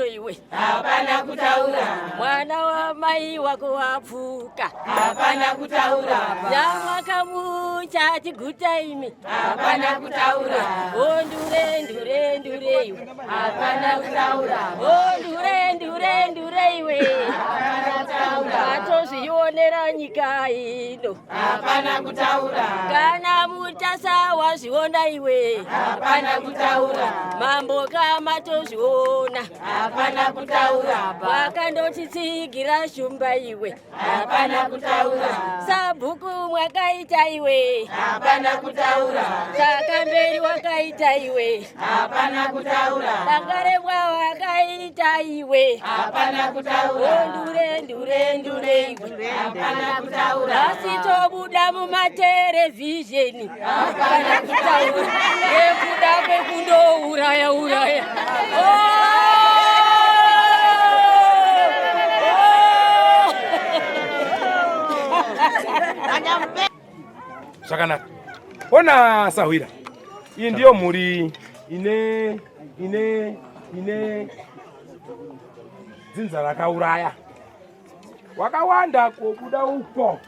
hondo iwe. Hapana kutaura. Mwana wamai wako wapfuka. Hapana kutaura. Yamwakamucha chiguta imi. Hapana kutaura. O ndure ndure ndure iwe. Hapana kutaura. O ndure ndure ndure iwe. Hapana kutaura. Watozvionera nyika ino. Hapana kutaura. Kana mutasa wazviona iwe. Hapana kutaura. Mambo kama tozviona. Hapana kutaura. Wakandotitsigira shumba iwe. Hapana kutaura. Sabhuku mwakaita iwe. Hapana kutaura. Takamberi wakaita iwe. Hapana kutaura. Dangarembwa wakaita iwe. Hapana kutaura. Ndure ndure ndure iwe. Hapana kutaura. Nhasi tobuda mumaterevhizheni. Hapana kutaura. Nekuda kwekundouraya uraya. Zvakanaka. Ona sahwira. Iyi ndiyo mhuri ine ine ine dzinza rakauraya. Wakawanda kobuda uko.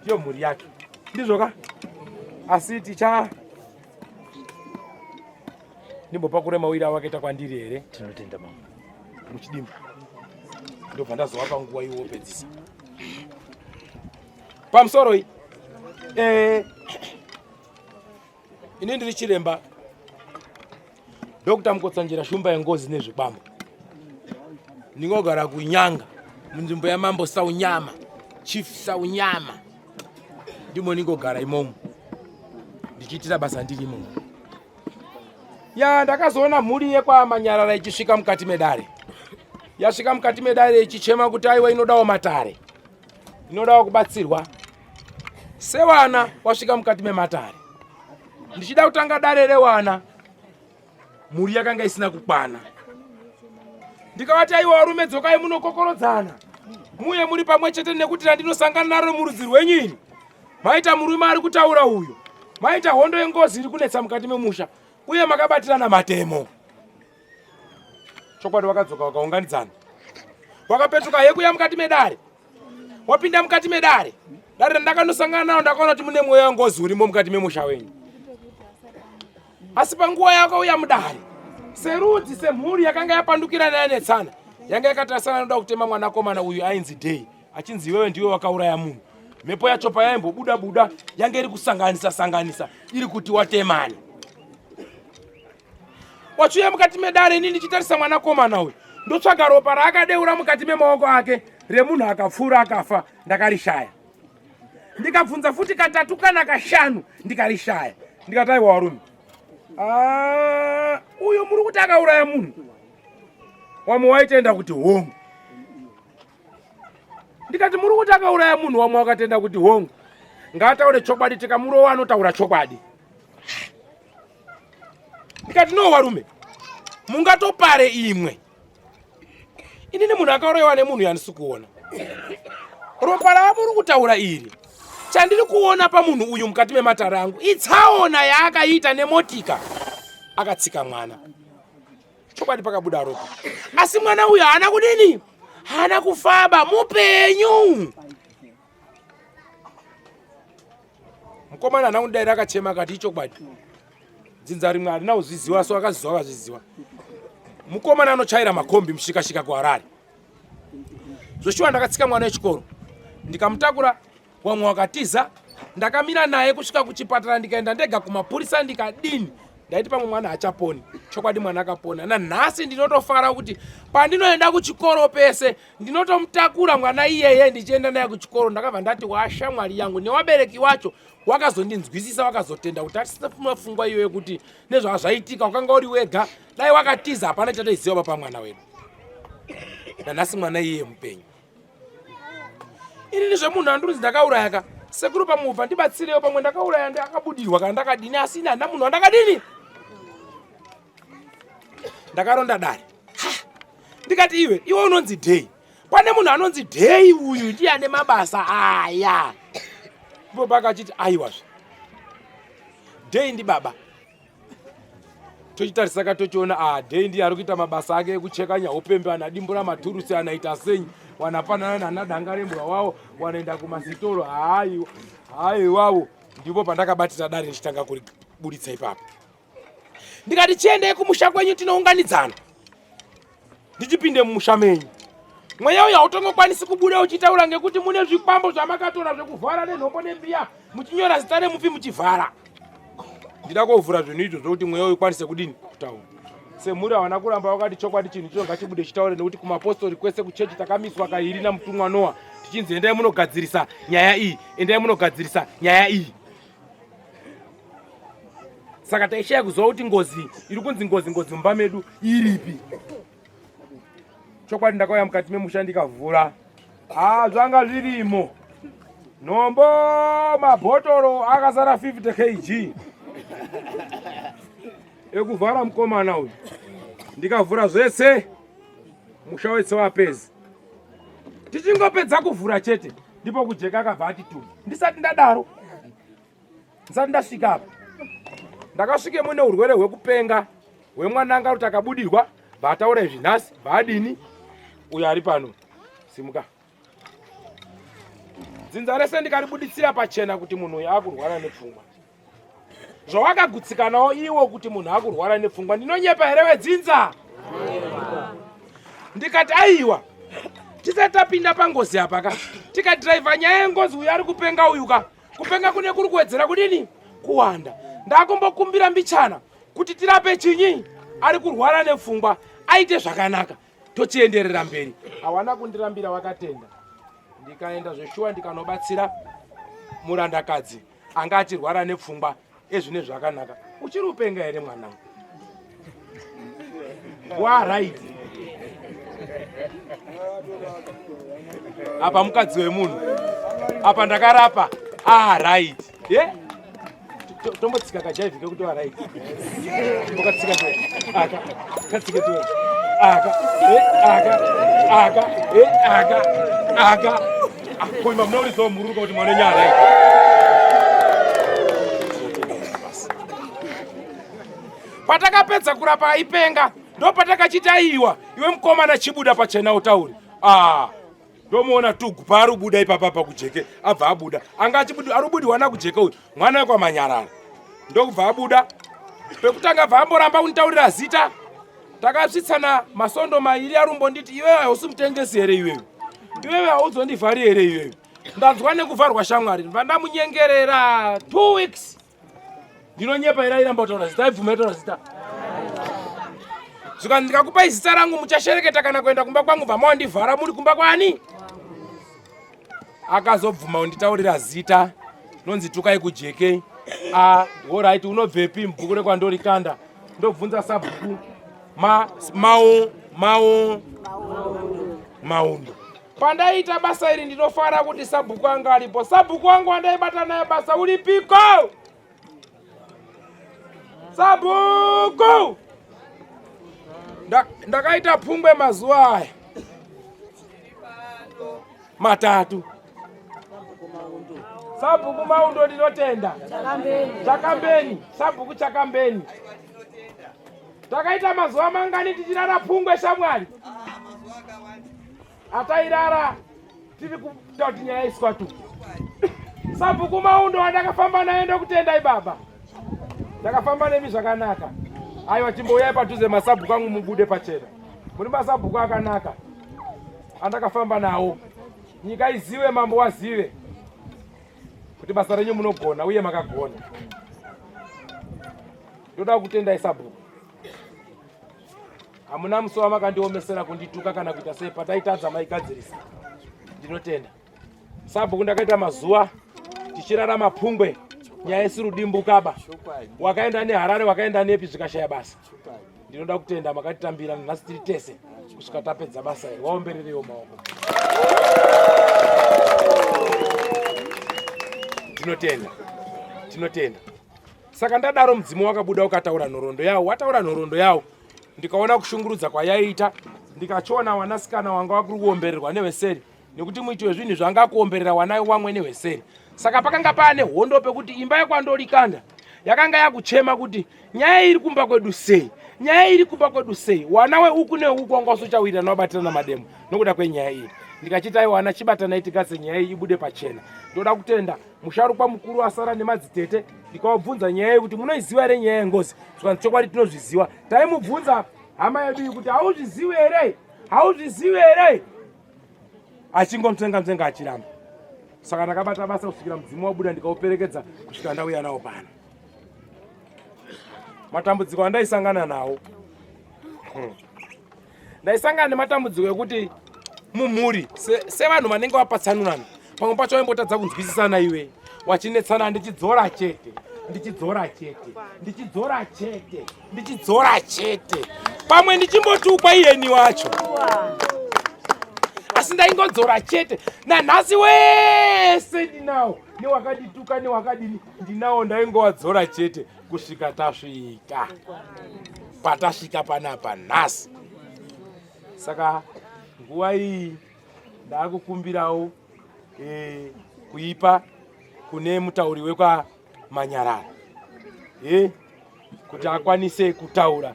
Ndiyo mhuri yake. Ndizvo ka? Asi ticha ndimbopakure mawiri awakaita kwandiri here? Tinotenda mama. Muchidimbu. Ndobva ndazovapa nguva iwo wopedzisa. Pamusoro iyi. Eh, ini ndiri chiremba Dr. Mukotsanjera Shumba yengozi nezvikwambo. Ndingogara kuNyanga munzvimbo yaMambo Saunyama, Chief Saunyama. Ndimo ndingogara imomo ndichiitira basa ndiri imomo. Ya ndakazoona mhuri yekwaManyarara ichisvika mukati medare. Yasvika mukati medare ichichema kuti aiwa inodawo matare. Inodawo kubatsirwa. Sewana wasvika mukati mematare. Ndichida kutanga dare rewana mhuri yakanga isina kukwana. Ndikavati aiwa varume dzokai munokokorodzana muye muri pamwe chete nekuti randinosangana naro murudzi rwenyu iri. Maita murume ari kutaura uyu, maita hondo yengozi iri kunetsa mukati memusha uye makabatirana matemo. Chokwadi vakadzoka vakaunganidzana, wakapetuka hekuya mukati medare wapinda mukati medare dare randakanosangana naro ndakaona kuti mune mweya wengozi urimo mukati memusha wenyu asi panguva yakauya mudare serudzi semhuri yakanga yapandukira nayanetsana yanga yakatarisana noda kutema mwanakomana uyu ainzi day achinzi iwewe ndiwe wakauraya munhu mhepo yacho payaimbobuda buda yanga iri kusanganisa sanganisa iri kuti watemani wachiuya mukati medare ini ndichitarisa mwanakomana uyu ndotsvaga ropa raakadeura mukati memaoko ake remunhu akapfuura akafa ndakarishaya ndikabvunza futi katatu kana kashanu ndikarishaya ndikati aiwa warume ah, uyo muri kuti akauraya munhu wamwe waitenda kuti hongu ndikati muri kuti akauraya munhu wamwe wakatenda kuti hongu ngaataure chokwadi tikamurowa anotaura chokwadi ndikati no warume mungatopare imwe inini munhu akaurayiwa nemunhu yandisi kuona ropa raamuri kutaura iri chandiri kuona pamunhu uyu mukati mematare angu itsaona yaakaita nemotika akatsika mwana chokwadi pakabuda ropa asi mwana uyu haana kudini haana kufaba mupenyu mukomana haana kundidaira akachema akati ichokwadi dzinza rimwe harina kuzviziva so akazviziva akazviziva mukomana anochaira makombi mushikashika kuharare zvoshuwa ndakatsika mwana wechikoro ndikamutakura wamwe wakatiza ndakamira naye kusvika kuchipatara ndikaenda ndega kumapurisa ndikadini ndaiti pamwe mwana hachaponi chokwadi mwana akapona nanhasi ndinotofara kuti pandinoenda kuchikoro pese ndinotomutakura mwana iyeye ndichienda naye kuchikoro ndakabva ndati washamwari yangu newabereki wacho wakazondinzwisisa wakazotenda kuti atisina pfungwa iyoyo kuti nezvazvaitika wakanga uri wega dai wakatiza hapana chataiziva papa mwana wedu nanhasi mwana iyeye mupenyu inini zvemunhu andurudzi ndakauraya ka sekuru pamubva ndibatsirewo pamwe ndakauraya ndakabudirwa kana ndakadini asi ini handina munhu wandakadini ndakaronda dare ndikati iwe iwe unonzi day pane munhu anonzi day uyu ndiye ane mabasa aya ipo pakachiti aiwazve day ndi baba. Tochitarisaka tochiona ah, dei ndiye ari kuita mabasa ake ekucheka nyaupembe, anadimbura maturusi, anaita senyi, wanapanana nana dangarembwa wavo, wanoenda kumasitoro. Haiwa, haiwawo. Ndipo pandakabatira dare ndichitanga kuriburitsa ipapo. Ndikati chiendei kumusha kwenyu tinounganidzana, ndichipinde mumusha menyu. Mweya uyu hautongokwanisi kubuda uchitaura ngekuti mune zvikwambo zvamakatora zvekuvhara nenhombo nembiya, muchinyora zita remufi muchivhara. Ndida kovhura zvinhu izvo zvokuti mweya uyu ukwanise kudini kutaura. Semhuri havana kuramba, vakati chokwadi chinhu icho ngachibude chitaure, nekuti kumapostori kwese kuchechi takamiswa kairi namutumwa Noa tichinzi endai munogadzirisa nyaya iyi, endai munogadzirisa nyaya iyi. Saka taishaya kuziva kuti ngozi iri kunzi ngozi ngozi mumba medu iripi. Chokwadi ndakauya mukati memusha ndikavhura, ah, zvanga zvirimo nhombo, mabhotoro akazara 50 kg ekuvhara mukomana uyu. Ndikavhura zvese, musha wese wapezi. Tichingopedza kuvhura chete, ndipo kujeka akabva ati tu. Ndisati ndadaro, ndisati ndasvika apa, ndakasvike mune urwere hwekupenga hwemwananga kuti akabudirwa bvaataura izvi nhasi bvaadini. Uyo ari pano, simuka. Dzinza rese ndikaribuditsira pachena kuti munhu uyu akurwara nepfungwa. Zvawakagutsikanawo iwo kuti munhu akurwara nepfungwa, ndinonyepa here wedzinza? Ndikati aiwa, tisati tapinda pangozi apa ka, tikadhiraivha nyaya yengozi, uyu ari kupenga uyu ka, kupenga kune kuri kuwedzera kudini kuwanda. Ndakumbokumbira mbichana kuti tirape chinyi ari kurwara nepfungwa aite zvakanaka, tochienderera mberi. Hawana kundirambira, wakatenda. Ndikaenda zveshuwa ndikanobatsira murandakadzi anga achirwara nepfungwa ezvine zvakanaka. Uchiri upenga here mwanangu? Wa right apa mukadzi wemunhu apa ndakarapa. Ah, right ye tombotsika kajaivhi kekuti wa right, mbokatsika aka katsike tu aka e aka aka e aka aka koima munourisawo mururuka kuti mwana nyaya right. Patakapedza kurapa aipenga, ndopatakachiti aiwa, iwe mukomana, chibuda pachena utauri. Ah, ndomuona tugu paari kubuda ipapa pakujeke, abva abuda. Anga achibuda, ari kubudiwa nakujeke uyu mwana wekwamanyarara. Ndokubva abuda pekutanga, bva amboramba kunditaurira zita. Takasvitsana masondo mairi arumbonditi, iwewe hausi mutengesi here iwewe? Iwewe hauzondivhari here iwewe? Ndanzwa nekuvharwa shamwari. Ndibva ndamunyengerera 2 weeks. Ndinonyepa here? Airamba kutaura zita, aibvuma itaura zita. Zvika ndikakupai zita rangu muchashereketa kana kuenda kumba kwangu, bva mawandivhara muri kumba kwani. Akazobvuma kunditaurira zita, nonzi Tukai Kujeke. Ah, alright, unobvepi? Mubhuku rekwandorikanda. Ndobvunza sabhuku ma mau mau maundo. Pandaiita basa iri, ndinofara kuti sabhuku anga aripo. Sabhuku wangu wandaibata naye basa uripiko? Sabhuku, ndakaita pfungwe mazuva aya matatu. Sabhuku Maundo, ndinotenda. Chakambeni, sabhuku Chakambeni. Takaita mazuva mangani tichirara pfungwe shamwari? Atairara tiri kuita kuti nyaya iswa tu. Sabhuku Maundo wandakafamba naye, ndokutendai baba, ndakafamba nemi zvakanaka. Aiwa, chimbouyai padhuze masabhuku angu mubude pachena. Muri masabhuku akanaka andakafamba nawo. Nyika izive, mambo wazive kuti basa renyu munogona uye makagona. Ndoda kutendai sabhuku, hamuna musi wamakandiomesera, kundituka kana kuita sei. Pataitadza maigadzirisa, ndinotenda sabhuku. Ndakaita mazuva tichirara mapungwe, nyaya isiri wakaenda neHarare, wakaenda nepi, zvikashaya basa. Ndinoda kutenda makatitambira nhasi tiri tese kusvika tapedza basa iri. Waomberereiwo maoko. Tinotenda, tinotenda. Saka ndadaro, mudzimu wakabuda ukataura nhoroondo yawo. Wataura nhoroondo yawo, ndikaona kushungurudza kwayaiita, ndikachiona wanasikana wanga wakuri kuombererwa nehweseri, nekuti muiti wezvinhu zvanga kuomberera wana wamwe nehweseri. Saka pakanga paane hondo pekuti imba yekwandorikanda Yakanga yakuchema kuti nyaya iri kumba kwedu sei, nyaya iri kumba kwedu sei. Wana weuku neuku wanga usochawirirana wabatirana mademo nokuda kwenyaya iyi. Ndikachiti aiwa ana chibatanai tikatse nyaya iyi ibude pachena. Ndoda kutenda musharukwa mukuru asara nemadzitete, ndikawabvunza nyaya iyi kuti munoiziva here nyaya yengozi. Zvikanzi chokwadi tinozviziva. Taimubvunza hama yedu iyi kuti hauzvizivi here, hauzvizivi here, achingomutsenga mutsenga achiramba. Saka ndakabata basa kusvikira mudzimu wabuda, ndikauperekedza kusvika ndauya nawo pano. Matambudziko andaisangana nawo, ndaisangana nematambudziko ekuti mumhuri sevanhu vanenge vapatsanurana, pamwe pacho vaimbotadza kunzwisisana, iwe wachinetsana, ndichidzora chete, ndichidzora chete, ndichidzora chete, ndichidzora chete, pamwe ndichimbotukwa iyeni wacho, asi ndaingodzora chete. Nanhasi wese ndinawo, newakadituka newakadini ndinawo, ndaingowadzora chete kusvika tasvika patasvika panapa nhasi. Saka nguva iyi ndakukumbirawo kuipa kune mutauri wekwaManyarara kuti akwanise kutaura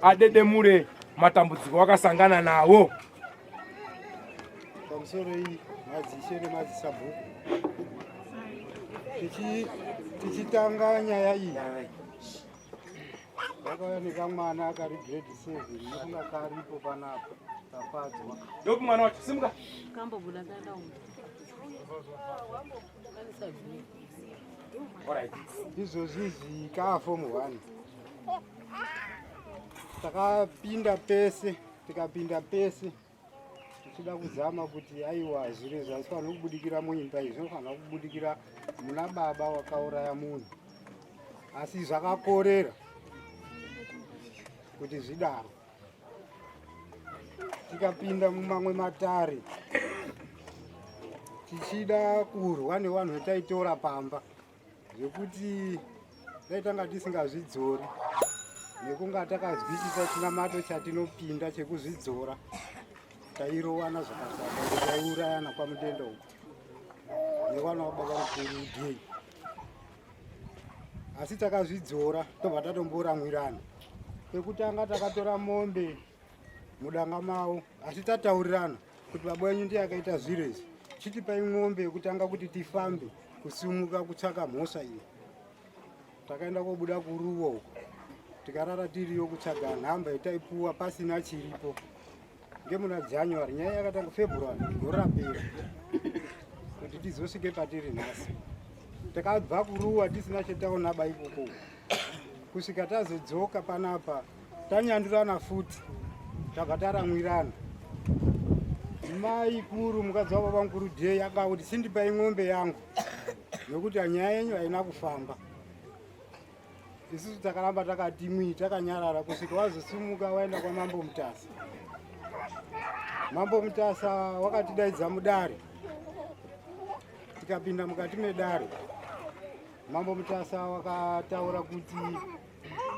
adedemure matambudziko akasangana nawo. Pamusoro iyi madzishe nemadzisabhuku, tichitanga nyaya iyi vakauya nekamwana kari grade 7, nokunga karipo panapa tafadzwa. Ndopi mwana wacho? Simuka. Kambobuda kaenda umu. Alright. Izvozvi izvi kaa form 1. Takapinda pese, tikapinda pese tichida kuzama kuti aiwa, zviro izvi hazvifanira kubudikira muimba izvi, zvinofanira kubudikira muna baba wakauraya munhu, asi zvakakorera kuti zvidaro. Tikapinda mumamwe matare tichida kurwa nevanhu vetaitora pamba, zvekuti dai tanga tisingazvidzori nekunga takazwisisa chinamato chatinopinda chekuzvidzora, tairowana zvakasaka, taiurayana kwaMudenda uku nevana vababa mukuru Dei, asi takazvidzora tobva tatomboramwirana. Pekutanga takatora mombe mudanga mavo, asi tataurirana kuti baba wenyu ndiye akaita zviro izvi, chitipai mombe yekutanga kuti tifambe kusumuka kutsvaka mhosva iyi. Takaenda kobuda kuruwo uko, tikarara tiriyo kutsvaga nhamba yataipuwa pasina chiripo. Ngemuna January, nyaya yakatanga February gore rapera, kuti tizosvike patiri nhasi. Takabva kuruwa tisina chetaona ba ikoko, kusvika tazodzoka panapa tanyandurana futi, tabva taramwirana. Mai kuru, mukadzi wababa mukuru Dei, akakuti sindipai ng'ombe yangu nokuti nyaya yenyu haina kufamba. Isusu takaramba takati mwii, takanyarara kusvika wazosimuka waenda kwaMambo Mutasa. Mambo Mutasa wakatidaidza mudare, tikapinda mukati medare. Mambo Mutasa wakataura kuti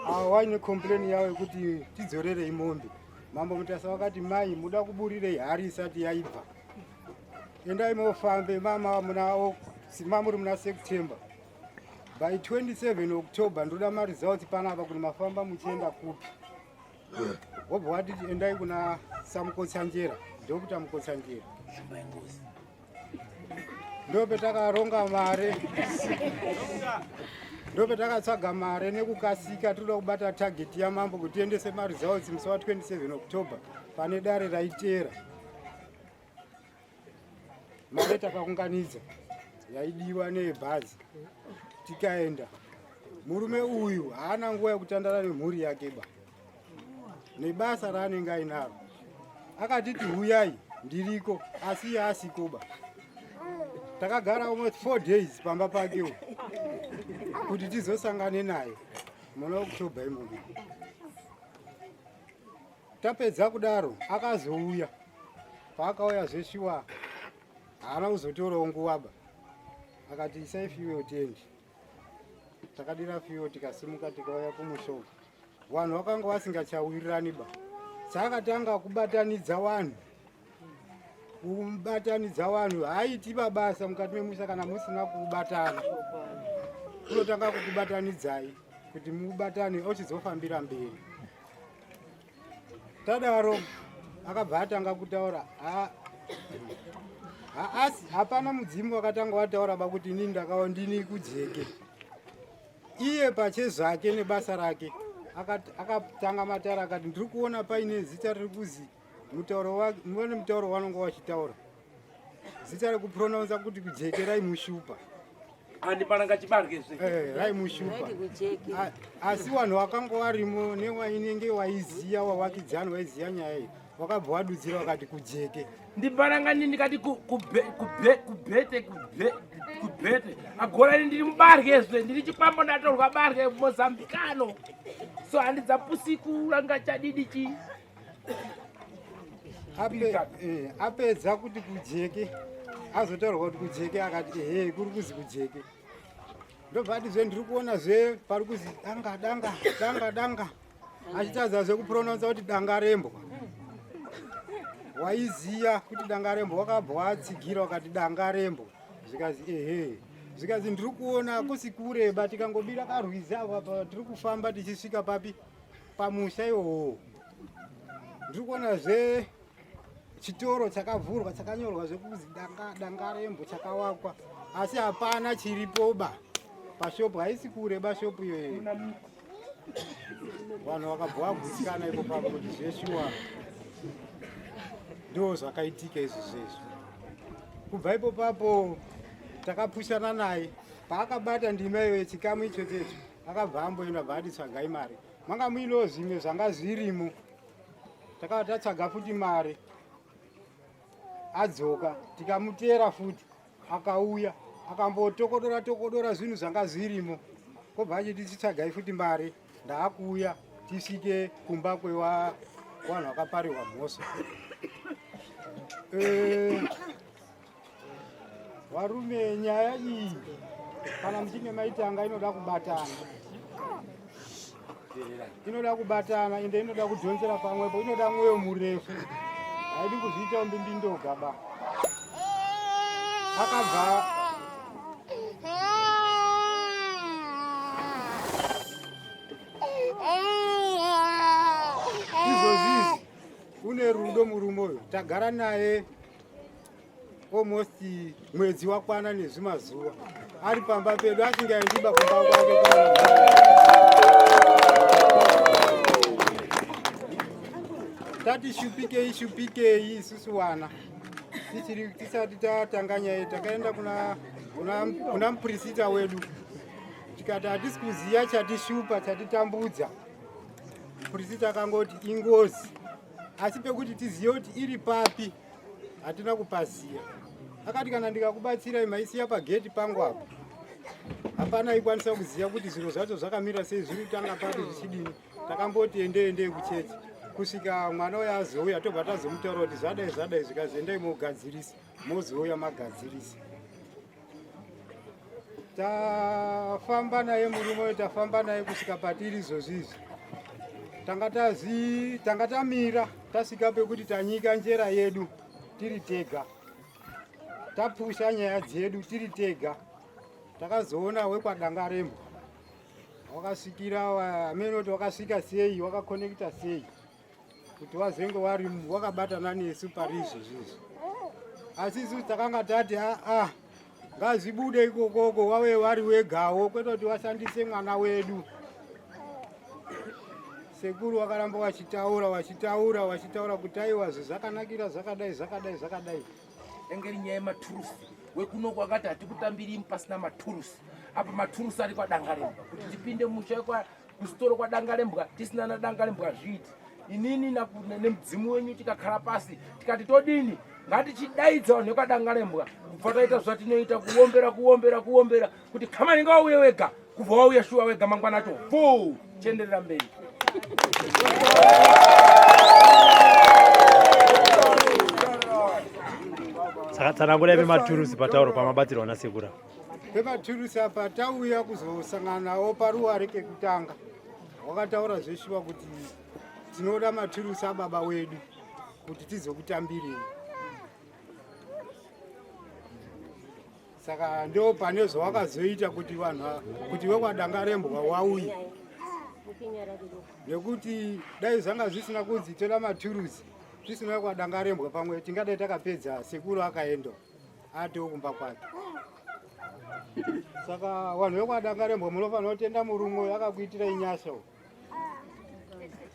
ava waine complain yavo yekuti tidzorerei mombe. Mambo Mutasa wakati, "Mai, muda kuburirei hari isati yaibva? Endai mofambe mama muna mamuri muna September, by 27 October ndoda maresults panapa kuti mafamba muchienda kupi." Wobva watiti endai kuna saMukotsanjera, Dr Mukotsanjera. Ndopetakaronga mare, ndopetakatsvaga mare nekukasika, tinoda kubata target yamambo kuti tiendese maresults musi wa27 October pane dare raitera. Mare takaunganidza yaidiwa neyebhazi, tikaenda. Murume uyu haana nguva yekutandara nemhuri yake ba, nebasa raanenge ainaro. Akatiti huyai ndiriko, asi iye asikoba. Takagara almost 4 days pamba pakewo kuti tizosangane naye muna October imomo. Tapedza kudaro akazouya. Paakauya zveshuwa haana kuzotorawo nguva ba, akati isai fuel tiendi. Takadira fuel, tikasimuka, tikauya kumushoka. Vanhu vakanga vasingachawirirani ba. Chaakatanga kubatanidza vanhu, kubatanidza vanhu. Haiti mabasa mukati memusha kana musina kubatana. Unotanga kukubatanidzai kuti mubatane ochizofambira mberi. Tadaro akabva atanga kutaura haasi hapana mudzimu wakatanga wataura ba kuti inini ndakawa ndini kujeke. Iye pachezvake nebasa rake akatanga matara akati ndiri kuona paine zita riri kuzi mutauro wake mune mutauro wanonga wachitaura zita rekupronounsa kuti kujeke raimushupa andipananga chibarwe zve eh, raimushupa asi vanhu vakanga varimo newainenge waiziya wawakidzani waiziya nyaya iyi wakabva wadudzira wakati kujeke ndipananga ni ndikati kubete kubete agora ini ndiri mubarwe zve ndiri chikwambo ndatorwa barwe mozambikano so handidzapusi kuranga chadidi chi Eh, apedza kuti kujeke azotaurwa kuti kujeke akati ehe kuri kuzi kujeke ndobva ati zve ndiri kuona zve pari kuzi danga danga danga danga achitadza zve kupronounsa kuti danga rembwa waiziya kuti danga rembwa wakabva watsigira wakati danga rembwa zvikazi ehe zvikazi ndiri kuona kusi kureba tikangobira karwizi apa tiri kufamba tichisvika papi pamusha iwowo ndiri kuona zve chitoro chakavhurwa chakanyorwa zvekuzi danga danga rembo chakawakwa asi hapana chiripoba pashopu haisi kure bashopu iyoyo vanhu vakabva vagutsikana ipo papo kuti zveshuwa ndo zvakaitika izvi zvezvo kubva ipo papo takapushana naye paakabata ndima iyoyo chikamu ichocho icho akabva amboenda bva ati tsvagai mari manga muinewo zvimwe zvanga zvirimo takava tatsvaga futi mari adzoka tikamuteera futi akauya akambotokodora tokodora zvinhu zvanga zvirimo kobva achiti chitsvagai futi mari ndaakuuya tisvike kumba kwevanhu vakaparirwa mhosva eh, Varume, nyaya iyi kana muchinge maitanga inoda kubatana, inoda kubatana ende inoda kudhonzera pamwepo, inoda mwoyo murefu, haidi kuzviita mbimbindoga ba. Akabva izvozvi izvi une rudo murume uyu, tagara naye almost mwedzi wakwana nezvimazuva ari pamba pedu asingaendiba kumba kwake. Tati shupikei shupikei isusu wana tichiri tisati tatanga nyaya takaenda kuna, kuna, kuna mupurisita wedu tikati hatisi kuziva chatishupa chatitambudza. Mupurisita akangoti ingozi, asi pekuti tizive kuti iri papi hatina kupaziya. Akati kana ndikakubatsirai maisiya pageti pangu apo, hapana aikwanisa kuziva kuti zviro zvacho zvakamira sei, zviri kutanga papi zvichidini. Takamboti endei endei kuchechi kusvika mwana uyo azouya, tobva tazomutaura kuti zvadai zvadai, zvikazi endai mogadzirisa, mozouya magadzirisa. Tafamba naye murume uyo, tafamba naye kusvika patiri izvozvi izvi. Tanga tazi tanga tamira tasvika pekuti tanyika njera yedu tiri tega, tapusha nyaya dzedu tiri tega. Takazoona wekwaDangarembwa wakasvikira amene kuti wakasvika sei, wakakonekita sei kuti wazenge wari wakabatana nesu pari izvozvi izvi. Asi isu takanga tati aa ngazvibude ikokoko wave wari wegawo, kwete kuti washandise mwana wedu. Sekuru wakaramba wachitaura wachitaura wachitaura kuti aiwa zvakanakira zvakadai zvakadai zvakadai. Yange iri nyaya yematurusi wekuno kwakati hatikutambiri pasina maturusi apa maturusi ari kwaDangarembwa kuti tipinde musha kusitoro kwaDangarembwa tisina naDangarembwa zviiti inini nemudzimu wenyu tikakhala pasi tikati todini ngatichidaidza vanhu vekwaDangarembwa kubva taita zvatinoita kuombera kuombera kuombera kuti khamani ngawauye wega kubva wauya shuwa wega mangwana acho vo chienderera mberi. Saka tsanangura pematurusi patauro pamabatsirwa nasekura. Pematurusi apa tauya kuzosangana nawo paruware kekutanga, wakataura zveshuwa kuti tinoda maturusi ababa wedu kuti tizokutambirei. Saka ndo pane zvawakazoita kuti vanhu kuti wekwaDangarembwa wauye, nekuti dai zvanga zvisina kunzi toda maturusi zvisina wekwaDangarembwa, pamwe tingadai takapedza sekuru akaenda atoo kumba kwake. Saka vanhu vekwaDangarembwa munofanira kutenda murume uyu akakuitirai nyasha uyu,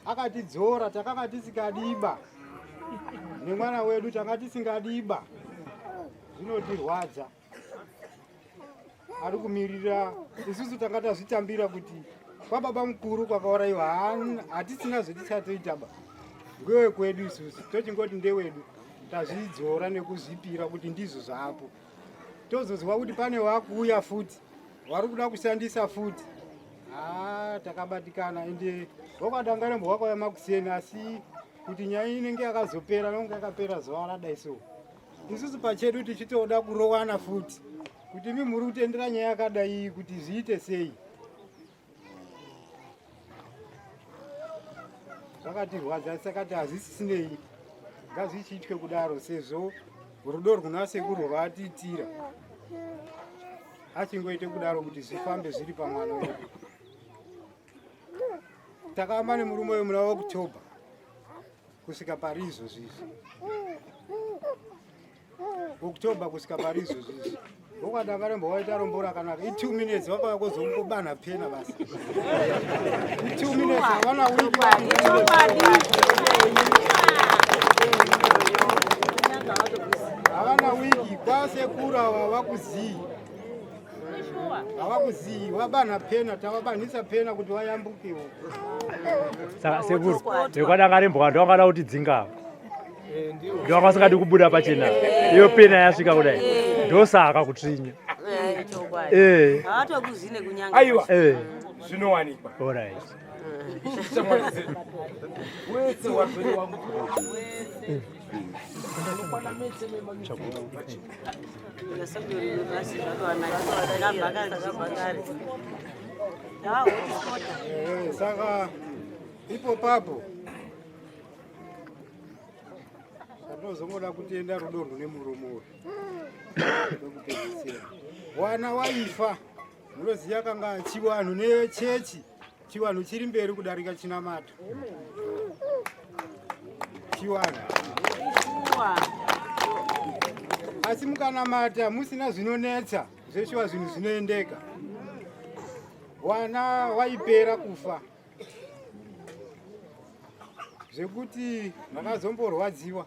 akatidzora. Takanga tisingadiba nemwana wedu, tanga tisingadiba, zvinotirwadza. Ari kumirira isusu, tanga tazvitambira kuti kwababa mukuru kwakaurayiwa, hatisina zvetichatoitaba, ngewekwedu isusu, tochingoti ndewedu. Tazvidzora nekuzvipira kuti ndizvo zvapo. Tozozwa kuti pane wakuuya futi vari kuda kushandisa futi. Haa, takabatikana. Ende wekwaDangarembwa wakauya makuseni, asi kuti nyaya inenge yakazopera nonge yakapera zuva radai. So isusu pachedu tichitoda kurowana futi kuti imi muri kutendera nyaya yakadai kuti zviite sei. Zvakatirwadza, sakati hazvisisinei, ngazvichiitwe kudaro sezvo rudo rwuna sekuru rwatiitira, achingoite kudaro kuti zvifambe zviri pamwana wedu. Takamba nemurume uyu muna October kusvika pari izvozvizvi, October kusvika pari izvozvizvi. WokwaDangarembwa waita rombo rakanaka, i2 minutes vakauya kuzongobanha pena basi, i2 minutes, havana wiki. Havana wiki kwasekuru ava havakuzii, havakuzii, vabanha pena, tavabanhisa pena kuti vayambukewo. Saka sekuru vekwaDangarembwa ndo vangada kuti dzingava ndo vakasingadi kubuda pachena. Iyo pena yasvika kudai, ndosaka kutsvinya. Havatokuzine kunyanga. Aiwa, zvinowanikwa. Alright. Shamwari dzedu wese warwere wangu unokwana mese. Basi zvatoanakabva kare. Saka ipo papo zvatinozongoda kutenda rudo rwune murume uyu kwekupedzisira. Wana waifa, munoziva kanga chiwanhu nechechi, chiwanhu chiri mberi kudarika chinamato, chiwanhu. Asi mukanamata musina zvinonetsa zveshuwa, zvinhu zvinoendeka. Wana waipera kufa zvekuti ndakazomborwadziwa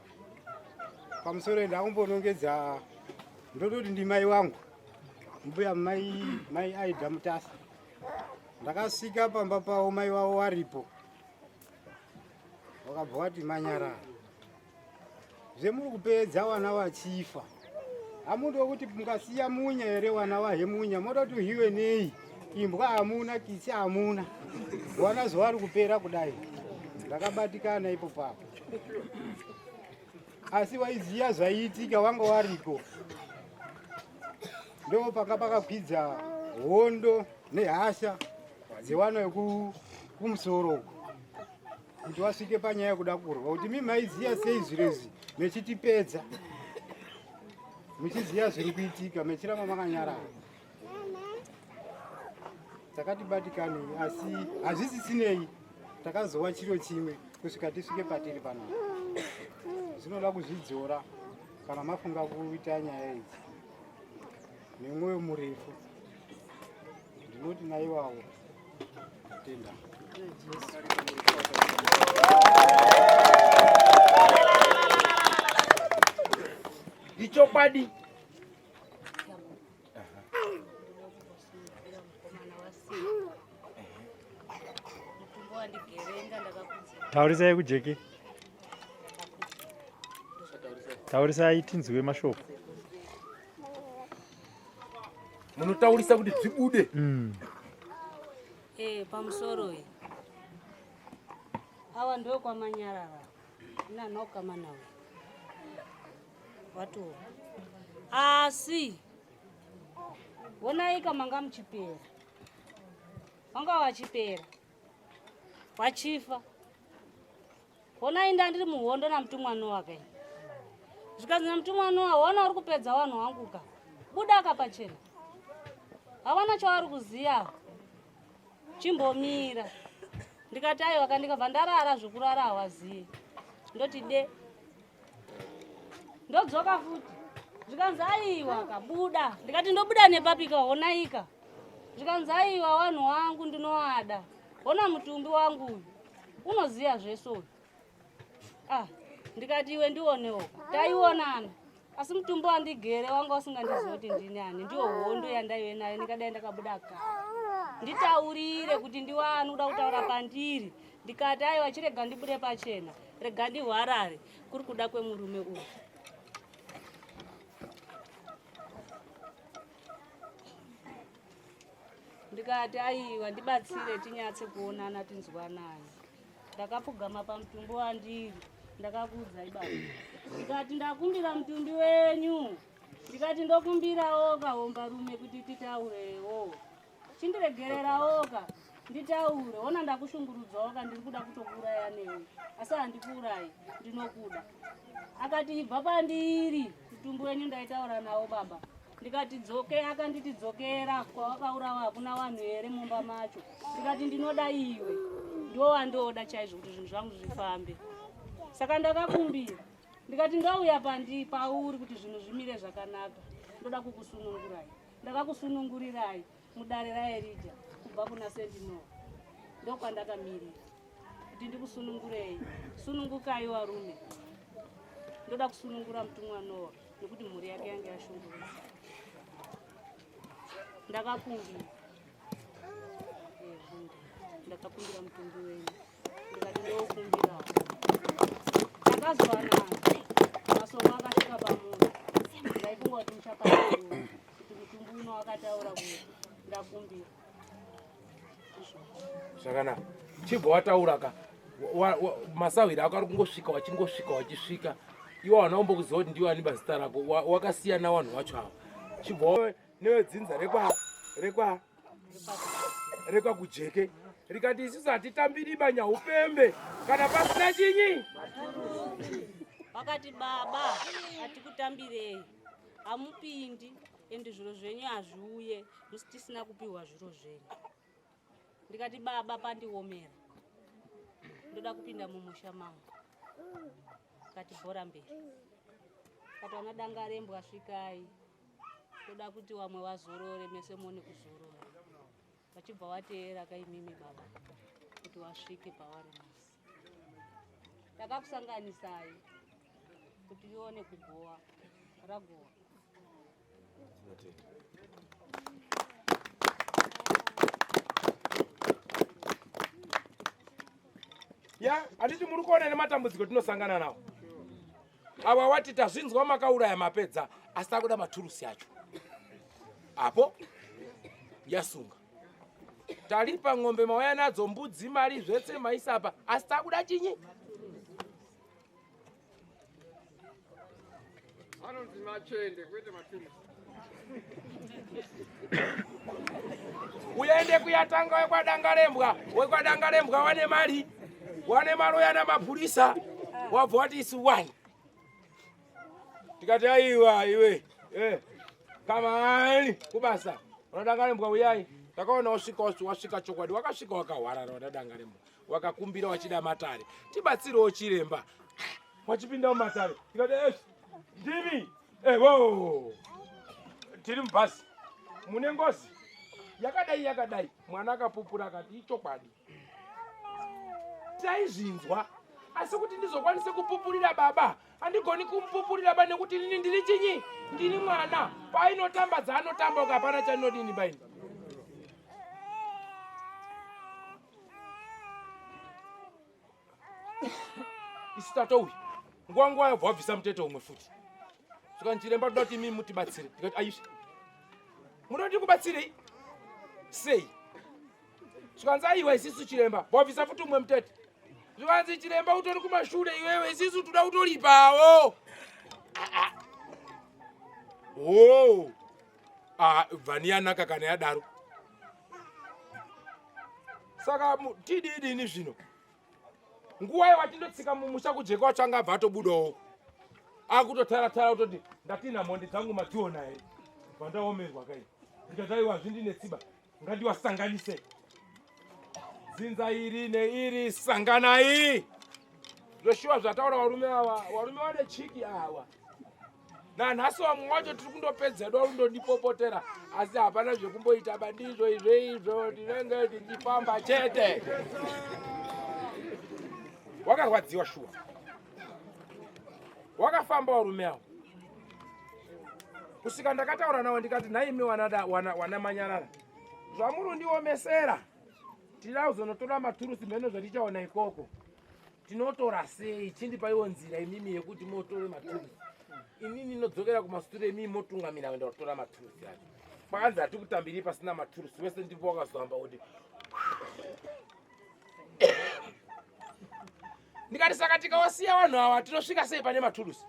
pamusoro. Ndakumbonongedza, ndototi ndimai wangu, mbuya mai mai Aida Mutasa. Ndakasvika pamba pavo, mai vavo varipo, vakabva vati, "Manyarara, zvemuri kupedza vana vachifa, hamundo kuti mukasiya munya here? Wana wahe munya, moda kuti uhiwe nei? Imbwa hamuna, kitsi hamuna, wana zuva kupera kudai." Ndakabatikana ipo papo, asi waiziya zvaiitika wanga wariko. Ndo panga pakakwidza hondo nehasha dzevana vekumusoro uko kuti vasvike panyaya yekuda kurwa, kuti mi maiziya sei zviro izvi mechitipedza, muchiziya zviri kuitika, mechiramba makanyarara? Takatibatikanei, asi hazvisisinei, takazova chiro chimwe kusvika tisvike patiri panapa. Zvinoda kuzvidzora kana mafunga kuita nyaya idzi nemwoyo murefu. Ndinoti naiwawo tenda. Ichokwadi. Taurisai kujeke, taurisai tinzwe mashoko. Munotaurisa kuti zvibude. Pamusoro iyi awa ndokwamanyarara nanokamanawe watowa, asi honaika manga muchipera, vanga vachipera vachifa. Honai, ndandiri muhondo namutumwa Noa kai, zvikanzi namutumwa Noa, "Hona uri kupedza vanhu vangu ka." Budaka pachena. Hawana chavari kuziva. Chimbomira. Ndikati aiwa ka ndikabva ndarara zvekurara hawaziye. Ndoti de. Ndodzoka futi. Zvikanzi aiwa kabuda. Ndikati ndobuda nepapika honaika. Zvikanzi aiwa wanhu wangu ndinowada. Hona mutumbi wangu uyu. Unoziya zvese uyu. Ah, ndikati iwe ndionewo. Taionana. Asi mutumbi wandigere wanga usingandizivi kuti ndini ani. Ndiyo hondo yandaive nayo ndikadai ndakabuda kare. Nditaurire kuti ndiwani uda kutaura pandiri. Ndikati aiwa chirega ndibude pachena. Rega ndihwarare kuri kuda kwemurume uyu. Ndikati aiwa ndibatsire tinyatse kuonana tinzwanane. Ndakapfugama pamutumbi wandiri ndakakuudzai baba. Ndikati ndakumbira mutumbi wenyu. Ndikati ndokumbirawo kahombarume kuti titaurewo. Chindiregererawoka nditaure. Ona ndakushungurudzawoka ndiri kuda kutokuuraya newe. Asi handikuurayi ndinokuda. Akati ibva pandiri mutumbi wenyu ndaitaura nawo baba. Ndikati dzoke, akanditi dzokera kwawakaurawa hakuna vanhu here mumba macho. Ndikati ndinoda iwe, ndiwo wandoda chaizvo kuti zvinhu zvangu zvifambe. Saka ndakakumbira ndikati ndouya pandi pauri kuti zvinhu zvimire zvakanaka, ndoda kukusunungurai. Ndakakusunungurirai mudare raErija kubva kuna Sendinoa, ndokwandakamirira kuti ndikusunungurei. Sunungukai varume, ndoda kusunungura mutumwa Noa nekuti mhuri yake yange yashungurudza. Ndakakumbira ndakakumbira mutumbi wenyu ndikati ndokumbirawo. Takazwanana masoko akasvika pamunhu, ndaifunga kuti muchapaa kuti mutumbi uno wakataura kuti ndakumbira. Zvakanaka, chibva wataura ka masahwira ako ari kungosvika wachingosvika wachisvika iwe hauna kumbokuziva kuti ndiwe ani bazita rako wakasiyana vanhu vacho ava chibva nevedzinza rekwa rekwa rekwakujeke rikati isusu hatitambiri banyaupembe kana pasina chinyi. Vakati baba hatikutambirei, hamupindi endi zviro zvenyu hazviuye musi tisina kupiwa zviro zvenyu. Ndikati baba pandiomera, ndoda kupinda mumusha mangu. Kati bhora mberi. Kati vana Dangarembwa svikai, toda kuti vamwe vazorore mese muone kuzorora. Vachibva vateera kaimimi baba kuti vasvike pavari nhasi. Takakusanganisai kuti rione kugowa ragowa. Ya, handiti muri kuona nematambudziko tinosangana nawo. Ava wati tazvinzwa makauraya mapedza, asi takuda maturusi acho. Apo yasunga. Taripa ng'ombe mauya nadzo, mbudzi, mari zvese maisa apa, asi takuda chinyi? Anonzi machende kwete maturusi. Uende kuyatanga wekwaDangarembwa, wekwaDangarembwa wane mari, wane mari uya namapurisa, wabva wati isu wani. Tikati aiwa iwe, kamani kubasa, wanaDangarembwa uyai. Takaona wasvika wasvika chokwadi, wakasvika wakahwarara wanaDangarembwa, wakakumbira wachida matare, tibatsirewo chiremba. Wachipinda mumatare, tikati ndimi ewo tiri mubhazi mune ngozi yakadai yakadai. Mwana akapupura akati ichokwadi, taizvinzwa, asi kuti ndizokwanise kupupurira baba handigoni kumupupurira ba nekuti inini ndiri chinyi, ndiri mwana. Painotamba dzaanotamba uko hapana chandinodini baini. Isu tatouya nguva nguva yabva wabvisa mutete umwe futi. Saka chiremba toda kuti imi mutibatsire. Tikati aisha, munoda kuti kubatsirei sei? Zvikanzi aiwa isisu chiremba wabvisa futi umwe mutete. Zvikanzi chiremba utori kumashure iwewe, isisu toda kutoripawo. Oh, bvani yanaka kana yadaro. Saka tididini zvino nguva iyo watindotsika mumusha kujeka wacho anga abva atobudawo akutotara-tara kutoti ndatina mhondi dzangu madziona here. Vandaomerwa kai. Ndikati aiwa hazvindinetsi ba. Ngandiwasanganise. Dzinza iri neiri sanganai. Zveshuwa zvataura varume ava, varume vane chiki ava. Nanhasi vamwe wacho tiri kundopedza edu vari kundondipopotera asi hapana zvekumboita ba ndizvo izvo izvo tinenge tichifamba chete. Wakarwadziwa shuwa. Wakafamba varume avo. Kusvika ndakataura navo ndikati nhaimi wana Manyarara. Zvamuri kundiomesera. Tida kuzonotora maturusi mheno zvatichaona ikoko. Tinotora sei? Chindipaiwo nzira imimi yekuti motore maturusi. Inini ndinodzokera kumashure imimi motungamira kuenda kutora maturusi acho. Kwanzi hatikutambiri pasina maturusi wese ndipo wakazoamba kuti ndikati saka tikawasiya vanhu ava tinosvika sei pane maturusi?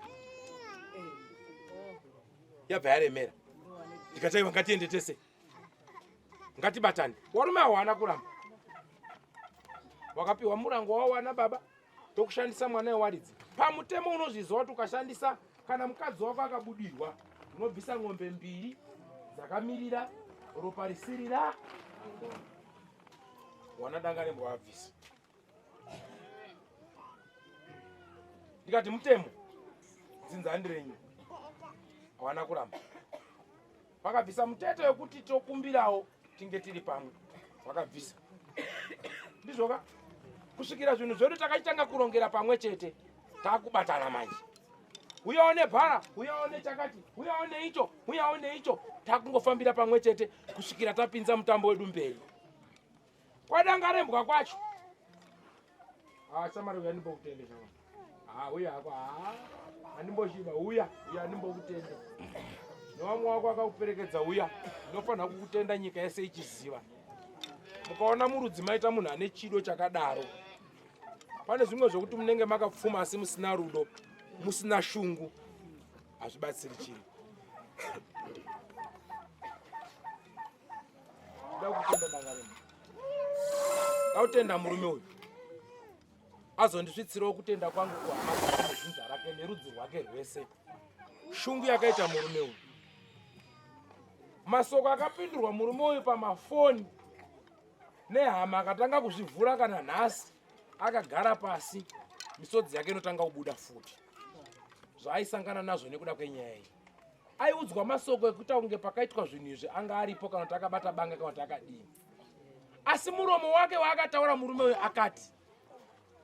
Yabva yaremera. Ndikati aiwa ngatiende tese. Ngatibatane. Warume awo haana kuramba. Wakapiwa murango wawo wana baba tokushandisa mwana wewaridzi. Pamutemo unozviziva kuti ukashandisa kana mukadzi wako akabudirwa unobvisa ng'ombe mbiri dzakamirira ropa risirira wana danga rembwa wabvisa. Ndikati mutemo dzinza handirenyu hawana kuramba. Vakabvisa mutete wekuti tokumbirawo tinge tiri pamwe. Vakabvisa. Ndizvoka kusvikira zvinhu zvedu takachitanga kurongera pamwe chete takubatana manje. Uyawo nebhara, uyawo nechakati, uyawo neicho, uyawo neicho, takungofambira pamwe chete kusvikira tapinza mutambo wedu mberi. Kwadangarembwa kwacho. Ah, shamari uya ndimbokutende shamari. Ah, uya hako. Ah, handimboshiva uya, uya ndimbokutende. Newamwe wako akakuperekedza uya, ndinofanira kukutenda nyika yese ichiziva. Mukaona murudzi maita munhu ane chido chakadaro. Pane zvimwe zvokuti munenge makapfuma asi musina rudo, musina shungu, hazvibatsiri chinhu. Ndakutenda dangarembwa. Ndakutenda murume uyu. Azondisvitsirawo kutenda kwangu kuhama dzake nedzinza rake nerudzi rwake rwese. Shungu yakaita murume uyu. Masoko akapindurwa murume uyu pamafoni nehama akatanga kuzvivhura kana nhasi akagara pasi misodzi yake inotanga kubuda futi. Zvaaisangana nazvo nekuda kwenyaya iyi. Aiudzwa masoko ekuita kunge pakaitwa zvinhu izvi anga aripo kana kuti akabata banga kana kuti akadini. Asi muromo wake waakataura murume uyu akati,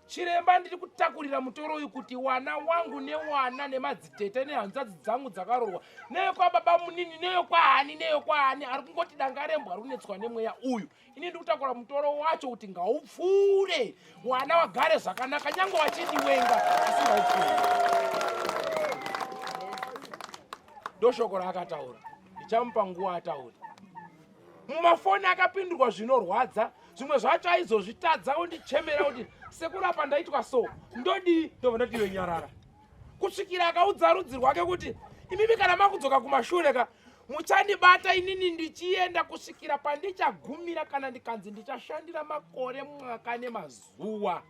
chiremba ndiri kutakurira mutoro uyu kuti wana wangu newana nemadzitete nehanzvadzi dzangu dzakarorwa neyekwababa munini neyekwaani neyekwaani ari kungoti dangarembwa ari kunetswa nemweya uyu. Ini ndiri kutakura mutoro wacho kuti ngaupfuure wana wagare zvakanaka nyange wachindiwenga asi ngaupfuure. Ndoshoko raakataura, ndichamupa nguva ataure. Mumafoni akapindurwa zvinorwadza, zvimwe zvacho aizozvitadza ondichemera kuti sekurapa ndaitwa so ndodii, ndobva ndati iwe nyarara, kusvikira akaudza rudzi rwake kuti imimi kana makudzoka kumashure ka muchandibata inini ndichienda kusvikira pandichagumira, kana ndikanzi ndichashandira makore mwaka nemazuva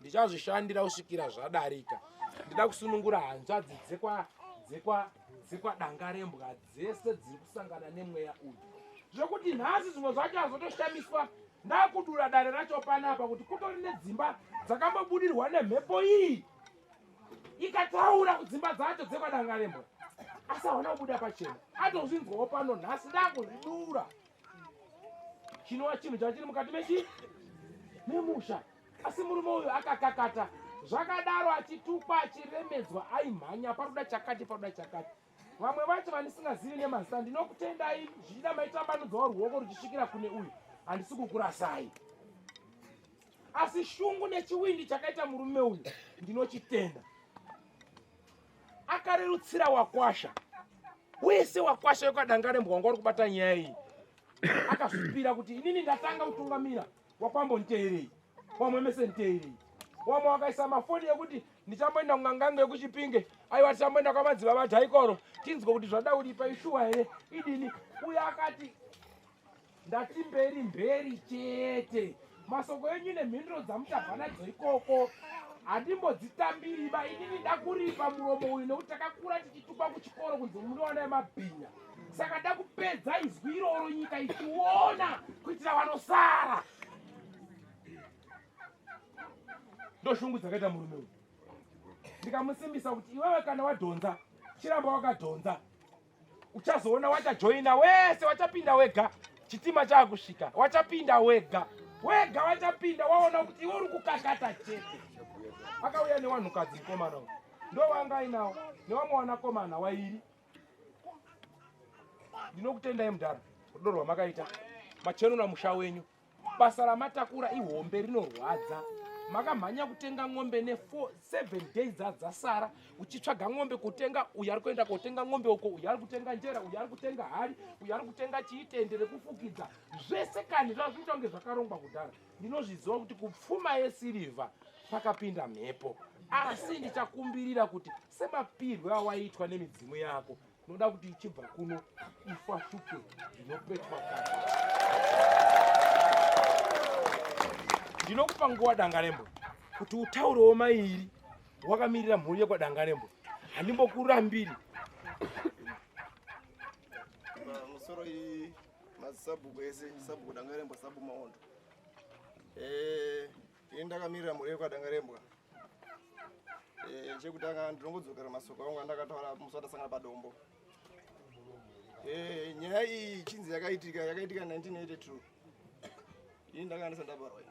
ndichazvishandira kusvikira zvadarika. Ndida kusunungura hanzvadzi dzekwa dangarembwa dzese dziri kusangana nemweya uyu, zvekuti nhasi zvimwe zvacho azotoshamiswa ndakudura dare racho panapa kuti kutori nedzimba dzakambobudirwa nemhepo iyi ikataura kudzimba dzacho dzekwadangarembwa asi hawana kubuda pachena, atozvinzwawo pano nhasi ndakuzvidura chinova chinhu chachiri mukati mechi memusha. Asi murume uyu akakakata zvakadaro achitukwa achiremedzwa aimhanya paruda chakati paruda chakati. Vamwe vacho vandisingazivi nemazita ndinokutendai, zvichida maitambanudzawo ruoko ruchisvikira kune uyu, handisi kukurasai. Asi shungu nechiwindi chakaita murume uyu ndinochitenda. Akarerutsira wakwasha wese, wakwasha wekwadangarembwa wanga uri kubata nyaya iyi, akazvipira kuti inini ndatanga kutungamira wakwambo nditeerei, wamwe mese nditeerei. Wamwe wakaisa mafoni ekuti ndichamboenda kun'anga yekuChipinge, aiwa tichamboenda kwamadzibaba Dhaikoro tinzwe kuti zvada kuripa ishuwa here idini. Uyo akati ndati mberi mberi chete, masoko enyu nemhinduro dzamuchabva nadzo ikoko handimbodzitambiriba, inini ndakuripa muromo uyu nekuti takakura tichitukwa kuchikoro kunzi munowana yemabhinya. Saka ndakupedza izwi iroro nyika ichiona kuitira vanosara. Ndoshungu dzakaita murume uyu. Ndikamusimbisa kuti iwewe kana wadhonza, chiramba wakadhonza. Uchazoona wachajoina wese, wachapinda wega. Chitima chaakusvika, wachapinda wega. Wega wachapinda, waona kuti iwe uri kukakata chete. Akauya newanhukadzi mukomana uyu. Ndowanga ainawo, newamwe wanakomana wairi. Ndinokutendai mudhara, rudo rwamakaita. Machenura musha wenyu. Basa ramatakura ihombe rinorwadza. Makamhanya kutenga ng'ombe ne 7 days dzasara uchitsvaga ng'ombe kutenga, uyu ari kuenda kotenga ng'ombe uko, uyu ari kutenga njera, uyu ari kutenga hari, uyu ari kutenga chiitende rekufukidza. Zvese kani zvazvinoita kunge zvakarongwa kudhara. Ndinozviziva kuti kupfuma yesirivha pakapinda mhepo, asi ndichakumbirira kuti semapirwe awaitwa nemidzimu yako, Ndoda kuti ichibva kuno ifashuke zvinopetwa kare. Ndinokupa nguva Dangarembwa kuti utaurewo mairi wakamirira mhuri yekwaDangarembwa. Handimbokurambiri. Pamusoro iyi masabhuku ese, sabhuku Dangarembwa, sabhuku Maondo. Ini ndakamirira mhuri yekwaDangarembwa. Chekutanga ndinongodzokera masoko angu andakataura musi watasangana padombo. Nyaya iyi chinzi yakaitika 1982. Ini ndakanga ndisati ndabarwa ini.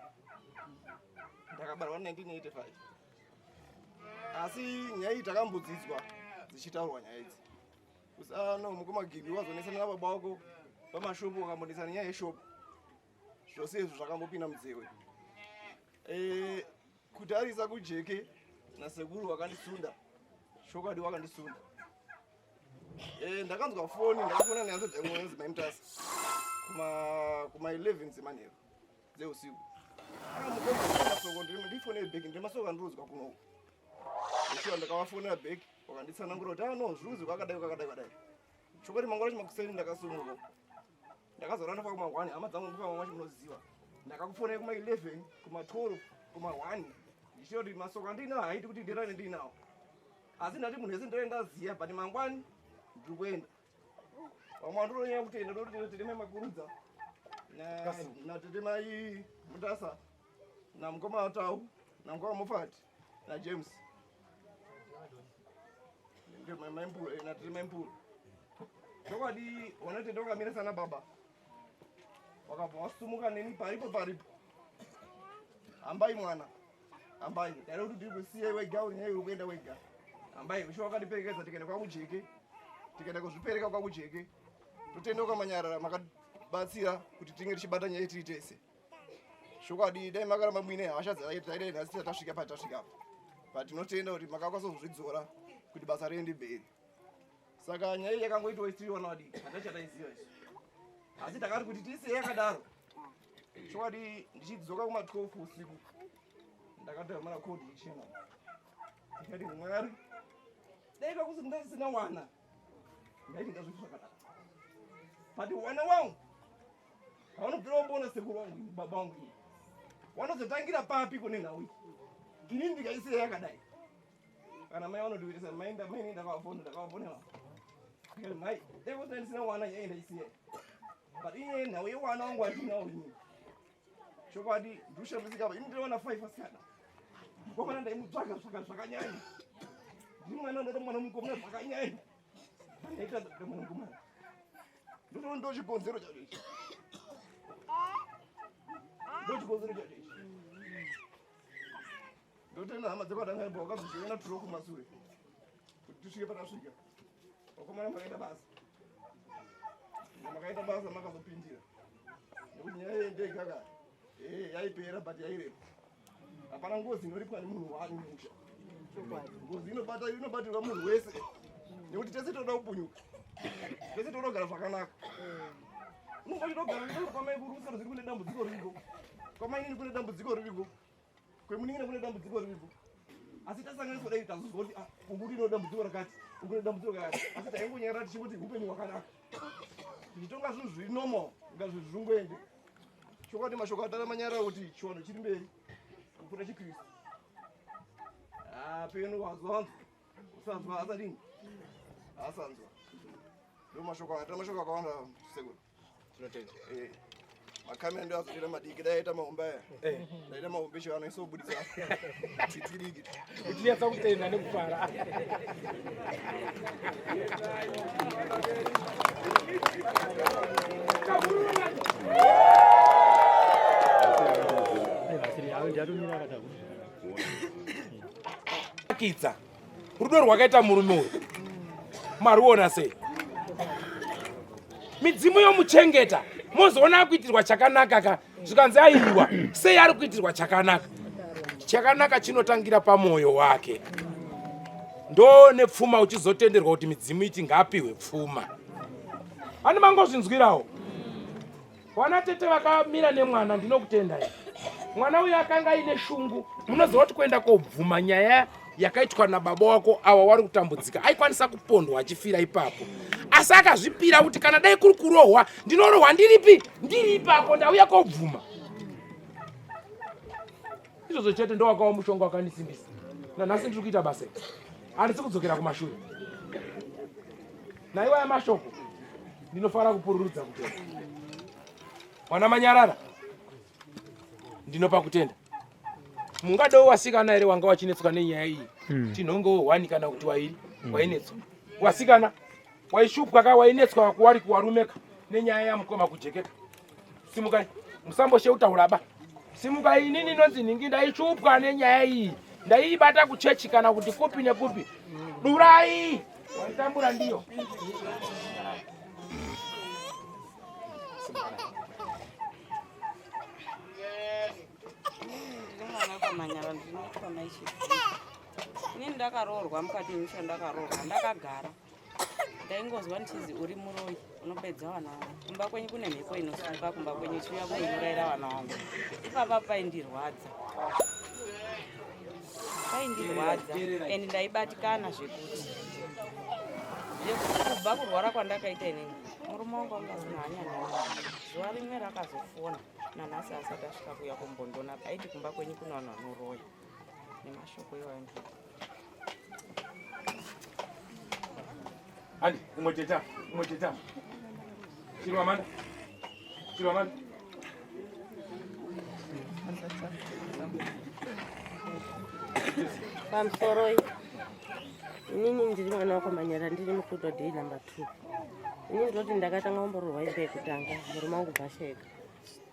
Ndakabarwa 1985. Asi nyaya iyi takambodzidzwa dzichitaurwa nyaya idzi. Usano mukoma Gibi wazonesana nababa wako pamashopu, wakambonetsana nenyaya yeshopu. Zvose izvo zvakambopinda mudzewe. Kutarisa kujeke nasekuru wakandisunda, chokwadi wakandisunda. Ndakanzwa foni, ndakafona nehanzo dzangu inonzi Mai Mutasa kuma 11 dzemanheru dzeusiku. Masoko ndifone bheki, ndine masoko andinozwa kunoku. Ndichiwa ndakavafonera bheki, wakanditsanangura kuti no zviri kwakadai kwakadai kwakadai. Chokwadi mangwana chimakuseni ndakasumuka. Ndakazorara ndafa kumangwani, hama dzangu ndikufa mangwani munoziva. Ndakakufonera kuma 11, kuma 12, kuma 1. Ndichiona kuti masoko andinawo haiti kuti ndirare ndinawo. Asi ndati munhu wese ndinenge ndaziya, but mangwani ndiri kuenda. Vamwe vandinonyanya kutenda ndoti tete mai Makurudza na tete mai Mutasa na mukoma Tau na mukoma Mofati na James. Na tete mai Mpuru. Chokwadi wana tete wakamira sana baba. Wakabva wasumuka neni paripo paripo. Hambai mwana. Hambai. Ndaida kuti ndiri kusiya wega uri nyaya uri kuenda wega. Hambai ushe wakandiperekedza tikaenda kwaMujeke. Tikaenda kuzvipereka kwaMujeke. Totenda kwaManyarara makabatsira kuti tinge tichibata nyaya tiri tese. Chokwadi dai makaramba muine hasha dzaidai nhasi tasvika patasvika apa. But tinotenda kuti makakwanisa kuzvidzora kuti basa riende mberi. Saka nyaya iyi yakangoitwa tiri vana vadiki, hatina chataiziva isu. Asi takati kuti tisiye yakadaro. Chokwadi ndichidzoka kuma 12 usiku ndakadhamara kodi ichena. Ndikati Mwari, dai kwakuti ndisina wana, ndaiti ndazviita zvakadaro. But wana wangu haunobvira wamboona sekuru wangu ini, baba wangu ini. Wanozotangira papi kune nhau iyi? Ini ndikaisiya yakadai. Kana mai vanondiwirisa, mai mai ndakavafona, ndakavafonera. Ndikati mai, dai kwasina ndisina wana nyaya ndaisiya. But inyaya yenhau yewana wangu andinawo ini. Chokwadi ndikushamisika apa, ini ndinoona 5 asikana. Mukomana ndaimutsvaga tsvaga zvakanyanya. Ndiri mwana ndaita mwana mukomana zvakanyanya. Ndaita mwana mukomana. Ndotoona ndo chikonzero chacho ichi. Ndo chikonzero chacho ichi. Ndotenda hama dzekwaDangarembwa wakazochiona turo kumasure. Kuti tisvike patasvika. Vakomana makaita basa. Makaita basa makazopindira. Nekuti nyaya iyi ndega ka. Yaipera but yairema. Hapana ngozi inoripwa nemunhu wani musha. Ngozi inobatirwa munhu wese. Nekuti tese toda kupunyuka. Tese toda kugara zvakanaka. Unonga uchitogara ndiko kwamai kuru usaro kune dambudziko ririko. Kwamai nini kune dambudziko ririko. Kwemunin'ina kune dambudziko ririko. Asi tasanganiswa dai tazozwa kuti uku rino dambudziko rakati, uku rino dambudziko rakati. Asi taingonyarara tichingoti upenyu hwakanaka. Tichitonga zvinhu zviri normal, inga zvinhu zvingoende. Chokwadi mashoko atara manyarara kuti chiwanhu chiri mberi kupfuura chiKristu. Peno wazwa wanzwa. Usanzwa asadini? Asanzwa. Ndo mashoko ata mashoko akawanda sekuru. Tinotenda. Eh. Makamera ndo azotoita madiki dai aita mahombe aya. Eh. Ndaita mahombe chero anoisobuditsa. Twidiki. Uchinyatsa kutenda nekufara. Akidza. Rudo rwakaita murume uyu. Maruona sei? Midzimu yomuchengeta. Mozoona akuitirwa chakanaka ka. Zvikanzi aiwa, sei ari kuitirwa chakanaka? Chakanaka chinotangira pamwoyo wake. Ndo nepfuma uchizotenderwa kuti midzimu iti ngaapihwe pfuma. Ani mangozvinzwirawo? Wana tete vakamira nemwana ndinokutendai. Mwana uyu akanga aine shungu. Munoziva kuti kuenda kobvuma nyaya yakaitwa nababa wako awa wari kutambudzika aikwanisa kupondwa achifira ipapo. Asi akazvipira kuti kana dai kuri kurohwa ndinorohwa ndiripi ndiri ipapo ndauya kobvuma. Izvozvo chete ndowakawa mushonga wakandisimbisa. Nanhasi ndiri kuita basa iri. Handisi kudzokera kumashure. Naiwaya mashoko ndinofara kupururudza kutenda. Mwana manyarara ndinopa kutenda. Mungadewo wasikana here wanga wachinetswa nenyaya iyi? Mm. Tinhongewo wani kana kuti wairi mm. wainetswa. Wasikana waishupwa ka wainetswa kuwari kuwarumeka nenyaya yamukoma kujekeka. Simukai musambosheuta ba. Simukai inini inonzi nhingi ndaishupwa nenyaya iyi. Ndaiibata kuchechi kana kuti kupi nekupi. Durai waitambura ndiyo. Inini ndakaroorwa mukati memusha ndakaroorwa ndakagara ndaingozwa ndichizi uri muroyi unopedza vana vangu kumba kwenyu kune mhepo inosimuka kumba kwenyu ichiuya kundiurayira vana vangu ipapa paindirwadza paindirwadza and ndaibatikana zvekuti kubva kurwara kwandakaita inini murume wangu anga asina hanya neni zuva rimwe rakazofona nanhasi asati asvika kuuya kumbondona aiti kumba kwenyu kune vanhu vanoroya nemashoko iwayo ndii Handi, umwe teta, umwe teta. Chirwa manda. Chirwa manda. Pamusoroi, inini ndiri mwana wako Manyara, ndiri mukudo day number 2. Inini ndinoti ndakatanga kumborohwa imba yekutanga, murume wangu bvasheka.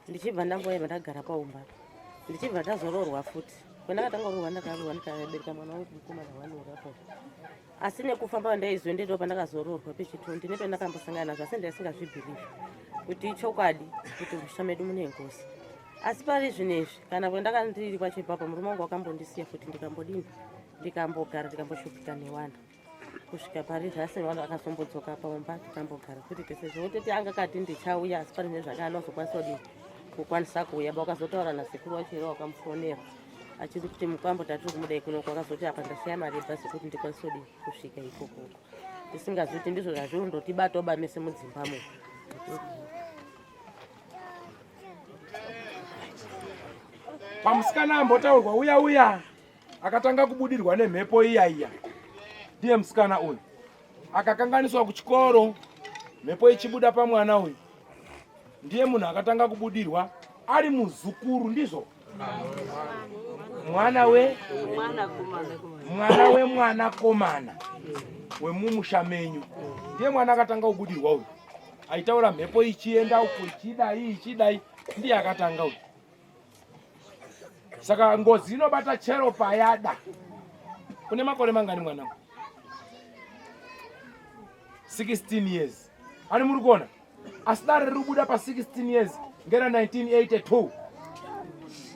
Ndichibva ndamboyema ndagara paumba. Ndichibva ndazoroorwa futi. Pandakatanga kuroorwa ndakaroorwa ndikabereka mwana wangu mukomana wani urapo. Asi nekufamba kwandaizoenda pandakazoroorwa pechitwo ndine pendakambosangana nazvo asi ndaisingazvibhilivhi kuti ichokwadi kuti musha medu mune ngozi. Asi pari zvino izvi kana kwandanga ndiri kwacho ipapo murume wangu wakambondisiya futi ndikambodini ndikambogara ndikamboshupika newana kusvika pari zvasi vanhu akazombodzoka paumba tikambogara futi tese zvekutoti anga kati ndichauya asi pane zvanga anozokwanisa kudini kukwanisa kuuya ba wakazotaura nasekuru wacho here wakamufonera achiti kuti mukwambo tatiri kumudai kunoko akazoti apa ndasiya mari yebhazi kuti ndikwanise kudini kusvika ikokoko tisingazivi kuti ndizvo zvazviri kundotibatawo ba mese mudzimbamo. Pamusikana ambotaurwa uya uya akatanga kubudirwa nemhepo iya iya ndiye musikana uyu akakanganiswa kuchikoro mhepo ichibuda pamwana uyu ndiye munhu akatanga kubudirwa ari muzukuru ndizvo mwana we mwana wemwanakomana wemumusha menyu ndiye mwana akatanga kubudirwa uyu aitaura mhepo ichienda uko ichidai ichidai ndiye akatanga uyu. Saka ngozi inobata chero payada. Une makore mangani mwanangu? 16 years. Ani muri kuona? Asi dare riri kubuda pa 16 years ngera 1982.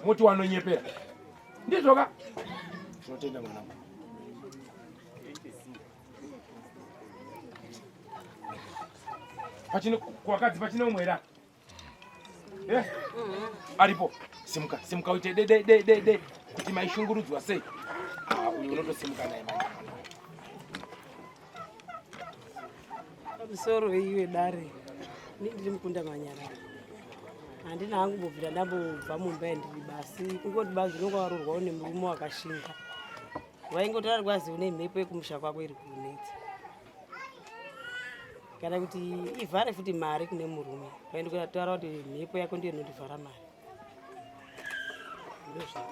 Moti wanonyepera. Ndizvo ka? Tinotenda mwanangu. Pachine kwakadzi pachine umwe here? Eh? Aripo. Simuka, simuka uite de de de de de kuti maishungurudzwa sei? Ah, uyu unotosimuka naye manje. Pamusoro iwe dare, ini ndiri mukunda Manyarara. Handina hangu kumbobvira ndambobva mumba yandiri basi, kungoti basi unonga waroorwawo nemurume wakashinga. Waingotora rwazi une mhepo yekumusha kwako iri kunetsa. Kana kuti ivhare futi mari kune murume, vaende kutaura kuti mhepo yako ndiyo inondivhara mari. Ndozvaa.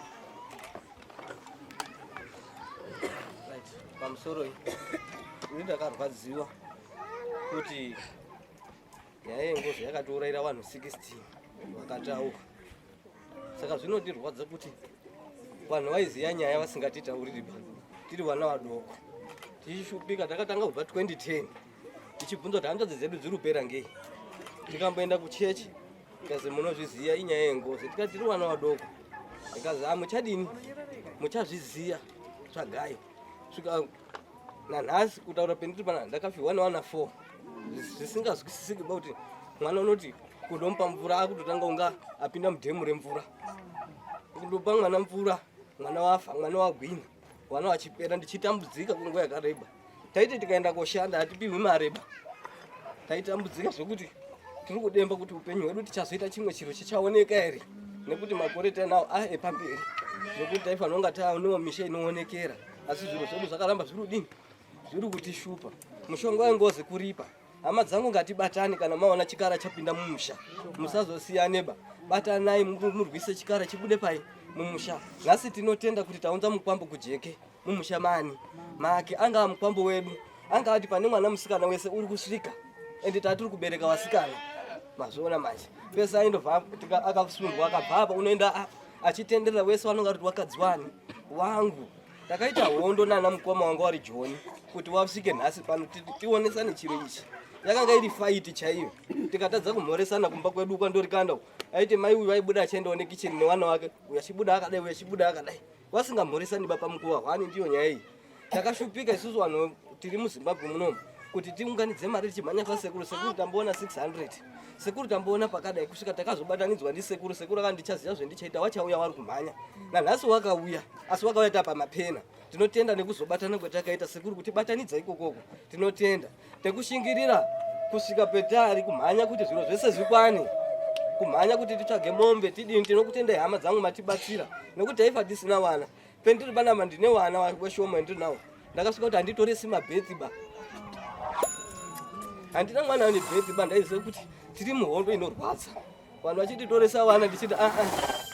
Right, pamusoro iyi ini ndakarwadziwa kuti nyaya yengozi yakatiurayira vanhu 16 vakatauka. Saka zvinotirwadza kuti vanhu vaiziva nyaya vasingatitauriri ba tiri vana vadoko tichishupika. Takatanga kubva 2010 tichibvunza kuti hanzvadzi dzedu dziri kupera ngei. Tikamboenda kuchechi, tikazi munozviziva inyaya yengozi. Tikati tiri vana vadoko, tikazi hamuchadini, muchazviziva, tsvagai. Svika nanhasi kutaura pendiri pana ndakafirwa nevana 4 zvisingazwisisiki ba kuti mwana unoti kundomupa mvura akutotanga unga apinda mudhemu remvura. Kundopa mwana mvura, mwana wafa, mwana wagwina, vana vachipera, ndichitambudzika kwenguva yakareba. Taiti tikaenda koshanda hatipiwi mari ba, taitambudzika zvekuti tiri kudemba kuti upenyu hwedu tichazoita chimwe chiro chichaoneka here, nekuti makore tainawo a epamberi zvekuti taifanira kunga taanewo misha inoonekera, asi zviro zvedu zvakaramba zviri kudini, zviri kutishupa. Mushonga wengozi kuripa. Hama dzangu, ngatibatane. Kana maona chikara chapinda mumusha, musazosiyaneba, batanai murwise chikara chibude pai mumusha. Nhasi tinotenda kuti taunza mukwambo kujeke mumusha mani make. Angaa mukwambo wedu, anga ati pane mwana musikana wese uri kusvika, ende tatiri kubereka vasikana, mazviona manje. Pese aindobva akasundwa, akabva apa unoenda apa achitenderera, wese vanonga kuti wakadzi wani wangu. Takaita hondo nana mukoma wanga wari Joni kuti wasvike nhasi pano tionesane chiro ichi. Yakanga iri faiti chaiyo, tikatadza kumhoresana kumba kwedu kwandorikanda uku. Aiti mai uyu aibuda achiendawo nekicheni newana wake, uyu achibuda akadai, uyu achibuda akadai, vasingamhoresani ba pamukuva hwani. Ndiyo nyaya iyi. Takashupika isusu vanhu tiri muZimbabwe munomu kuti tiunganidze mari tichimhanya kwasekuru. Sekuru tamboona 600, sekuru tamboona pakadai, kusvika takazobatanidzwa ndisekuru. Sekuru akati ndichaziva zvendichaita, wachauya wari kumhanya. Nanhasi wakauya, asi wakauya tapamapena. Tinotenda nekuzobatana kwatakaita sekuru kutibatanidza ikokoko. Tinotenda tekushingirira kusvika petari kumhanya kuti zviro zvese zvikwane, kumhanya kuti titsvage mombe tidini. Tinokutendai hama dzangu, matibatsira nekuti taifa tisina vana. Pendiri panapa ndine vana weshoma ndinawo. Ndakasvika kuti handitoresi mabhethi ba, handina mwana ane bhethi ba. Ndaiziva kuti tiri muhondo inorwadza, vanhu vachititoresa vana, ndichiti aa,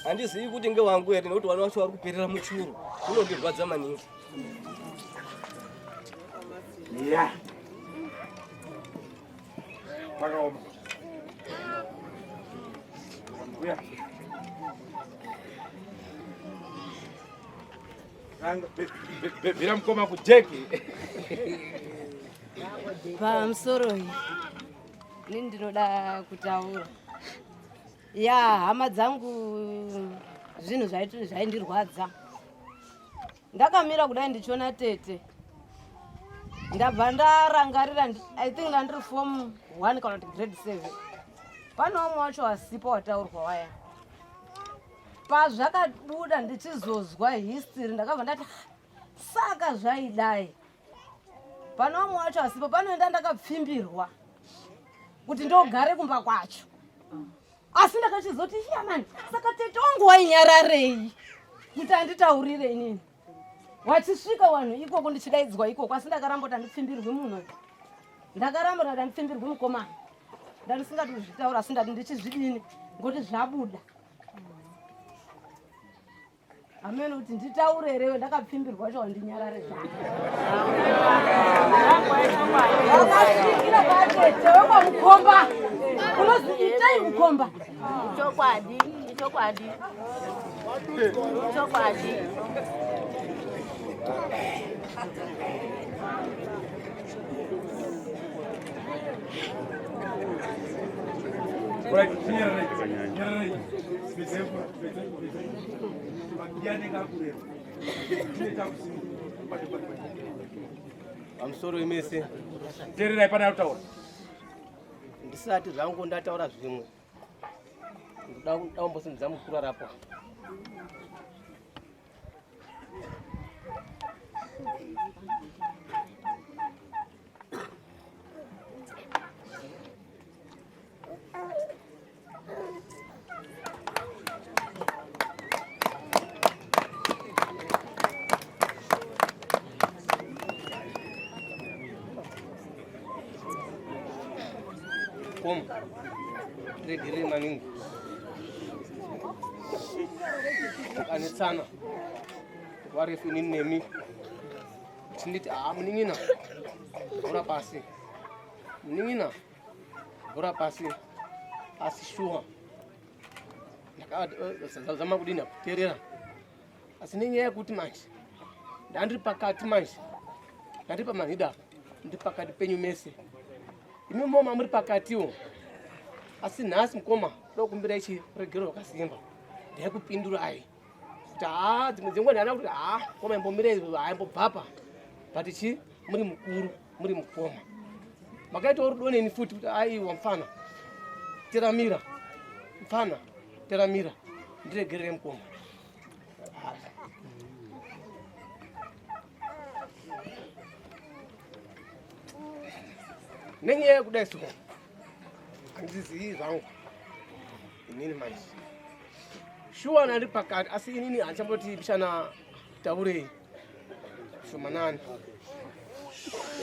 handizivi kuti ngewangu here, nekuti vana vacho vari kuperera muchuru. Zvinondirwadza maningi. Ya, pakaoma. Uya. Bhira mukoma kujeki. Pamusoro iyi, ini ndinoda kutaura ya hama dzangu, zvinhu zvaindirwadza. Ndakamira kudai ndichiona tete, ndabva ndarangarira, I think ndandiri form 1 kana kuti grade 7. Pane umwe wacho wasipo wataurwa waya. Pazvakabuda ndichizozwa history, ndakabva ndati, "Ah, saka zvaidai pane vamwe wacho asipo." Panoenda ndakapfimbirwa kuti ndogare kumba kwacho, asi ndakachizoti, yamani, saka tete wangu wainyararei kuti anditaurire inini? Wachisvika vanhu ikoko, ndichidaidzwa ikoko, asi ndakaramba kuti handipfimbirwi munhu uyu. Ndakaramba kuti handipfimbirwi mukomana. Ndandisingati kuzvitaura, asi ndati ndichizvidini ngokuti zvabuda hameno kuti nditaure here. Ndakapfimbirwa cho wandinyarare zvake. Wakasvikira kwatete wekwamukomba unozi Itai Mukomba. Chokwadi, chokwadi, chokwadi. Right, nyararai, nyararai. Pedzai, pedzai. Ndiani kakureva? Tine takusimuka. Pate, pate, pate. Pamusoro imese. Teererai pana kutaura. Ndisati zvangu ndataura zvimwe, ndoda kumbosimudza mukuru arapo. Mukoma, regerei maningi. Takanetsana nguva refu inini nemi. Tinditi haa munin'ina bhora pasi. Munin'ina bhora pasi. Asi shuwa ndakazama kudini kuteerera. Asi nenyaya yekuti manje ndandiri pakati manje ndandiri pamanhida apa ndiri pakati penyu mese imi moma muri pakatiwo asi nhasi mukoma ndokumbira ichi regero rwakasimba ndaikupindurai kuti haa dzimwe dzenguva ndaana kuti haa mukoma imbomirai haimbobvapa but chi muri mukuru muri mukoma makaitawo rudo neni futi kuti aiwa mfana teramira mfana teramira ndiregerere mukoma nenyaya yekudai so handizii zvangu inini manje shuwa nandi pakati asi inini handichamboti mshana taurei shomanani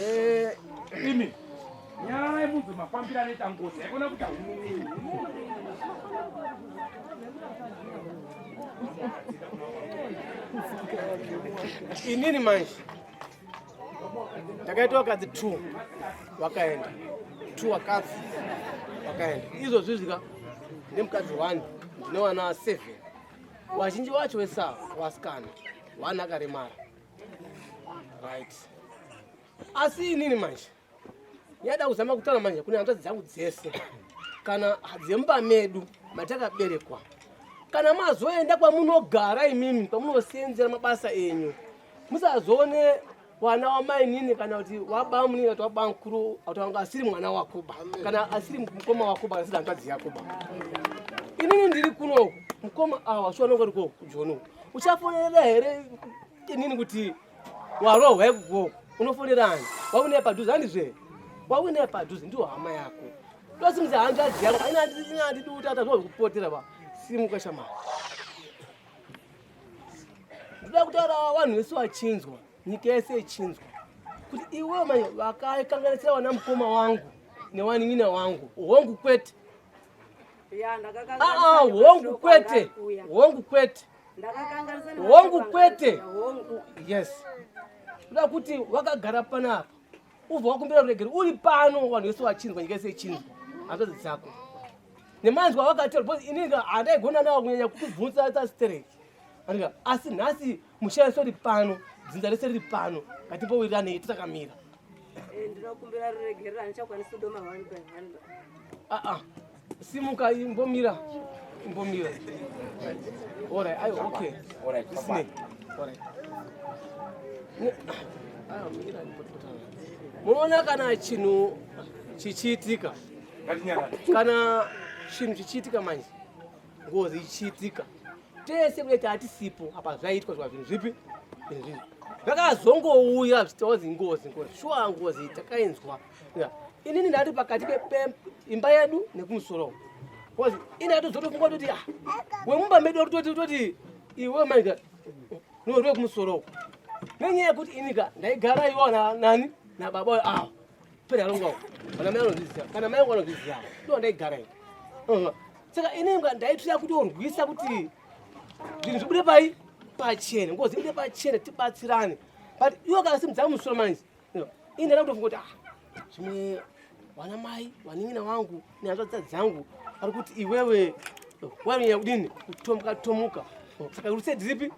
eh, imi nyaya yemunhu mafambiro anoita ngozi haikona kuti inini manje ndakaita vakadzi two vakaenda two vakadzi vakaenda izvozvi zvika ndine mukadzi one ndine vana seven vazhinji vacho vesa vasikana one akaremara right asi inini manje yada kuzama kutaura manje kune hanzvadzi dzangu dzese kana dzemba medu matakaberekwa kana mazoenda kwamunogara imimi kwamunosenzera mabasa enyu musazoone wana wamainini kana kuti wabamunini kana kuti wabamukuru kuti wanga asiri mwana wakoba kana asiri mukoma wakoba kana asiri hanzvadzi yakoba inini ndiri kunoku mukoma awa shuwa nonga ndiko kujoni uku uchafonera here inini kuti warohwa ikoko unofonerani wakunaye padhuze handizve wakunaye padhuze ndiwo hama yako tosimudza hanzvadzi yako ina handidi kutata zvo zvekupotera ba simuka shamari ndoda kutaura vanhu vese vachinzwa nyika yese ichinzwa kuti iwewe manje vakaikanganisira vana mukoma wangu newanin'ina wangu hongu kwete aa hongu kwete hongu kwete hongu kwete yes ndoda kuti wakagara panapa ubva wakumbira ruregero uri pano vanhu vese vachinzwa nyika yese ichinzwa hanzvadzi dzako nemanzwi awakataura because inini handaigona nawo kunyanya kukubvunza tastereki andika asi nhasi musha wese uri pano dzinza rese riri pano ngatimbowiranei titakamira eh, ndinokumbira ruregerero handichakwanisi kudoma one by one aa ah, simuka imbomira imbomira alright ayo okay alright listening alright munoona kana chinhu chichiitika kana chinhu chichiitika manje ngozi ichiitika tese kudai taatisipo apa zvaitwa zva zvinhu zvipi zvinhu zvipi zvakazongouya zvichitawazi ngozi ngozi shuwa ngozi takainzwa inini ndati pakati peimba yedu nekumusoro bcause ini atozotofunga toti ah, wemumba medu toti toti iwe manje ndiwe kumusoro uko nenyaya yekuti inika ndaigara iwo nani nababa awo pera longo kana mai anozviziva kana mai anozviziva ndo ndaigara ini saka ini ndaitira kutorwisa kuti zvinhu zvibude pai pachena ngozi ibude pachena tibatsirane but iwo akasimudza musoro manje ini ndaida kutofunga kuti ah zvimwe vana mai vanin'ina vangu nehanzvadzi dzangu vari kuti iwewe wanyanya kudini kutomuka tomuka saka rusedi ripi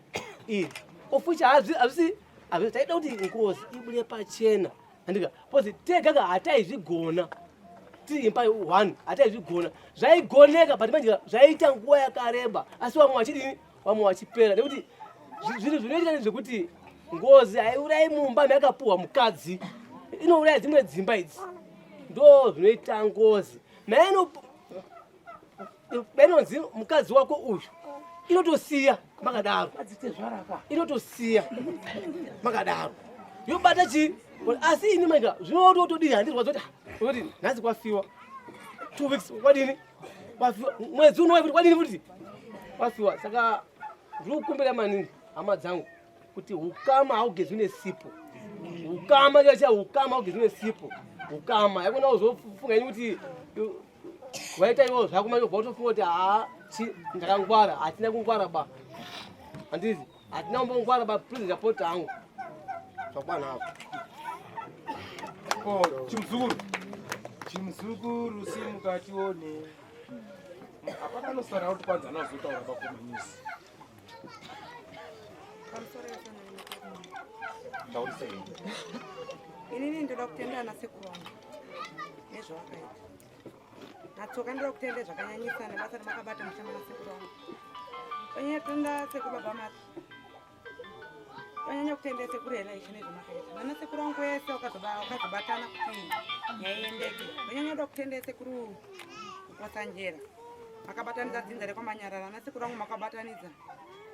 iri ofucha hazvisi hazvisi taida kuti ngozi ibude pachena andika because tega ka hataizvigona tiri imba one hataizvigona zvaigoneka but manje zvaiita nguva yakareba asi vamwe vachidini vamwe vachipera nekuti zvinhu zvinoitika ndezvekuti ngozi haiurayi mumba mayakapuhwa mukadzi inouraya dzimwe dzimba idzi ndo zvinoita ngozi mainonzi mukadzi wako uyu inotosiya makadaro inotosiya makadaro yobata chii asi ini maika zvinototodii handirwadza kuti ah, kuti nhasi kwafiwa two weeks kwadini kwafiwa mwedzi unowa kuti kwadini futi kwafiwa saka ndiri kukumbira maningi hama dzangu kuti ukama haugezwi nesipo ukama chacha ukama haugezwi nesipo ukama yakona uzofunga ini kuti Waita iwo zvako manje ubva utofunga kuti haa chi ndakangwara, hatina kungwara ba. Handizi, hatina kumbongwara ba, please ndapota hangu. Zvakwana apo. Oh, chimuzukuru. Chimuzukuru simuka tione. Hapana anosara kuti kwanza anozotaura pakomunisi. Taurisa henyu. Inini ndoda kutenda ana sekuru vangu nezvavakaita. Natsoka ndoda kutenda zvakanyanyisa nebasa ramakabata mushamba nasekuru vangu. Tonyanya kutenda sekuru baba Mata. Tonyanya kutenda sekuru Elisha nezvamakaita. Nana sekuru vangu wese wakazobatana kuti nyaya iendeke. Tonyanya kuda kutenda sekuru Mukotsanjera. Makabatanidza dzinza rekwaManyarara nasekuru vangu makabatanidza.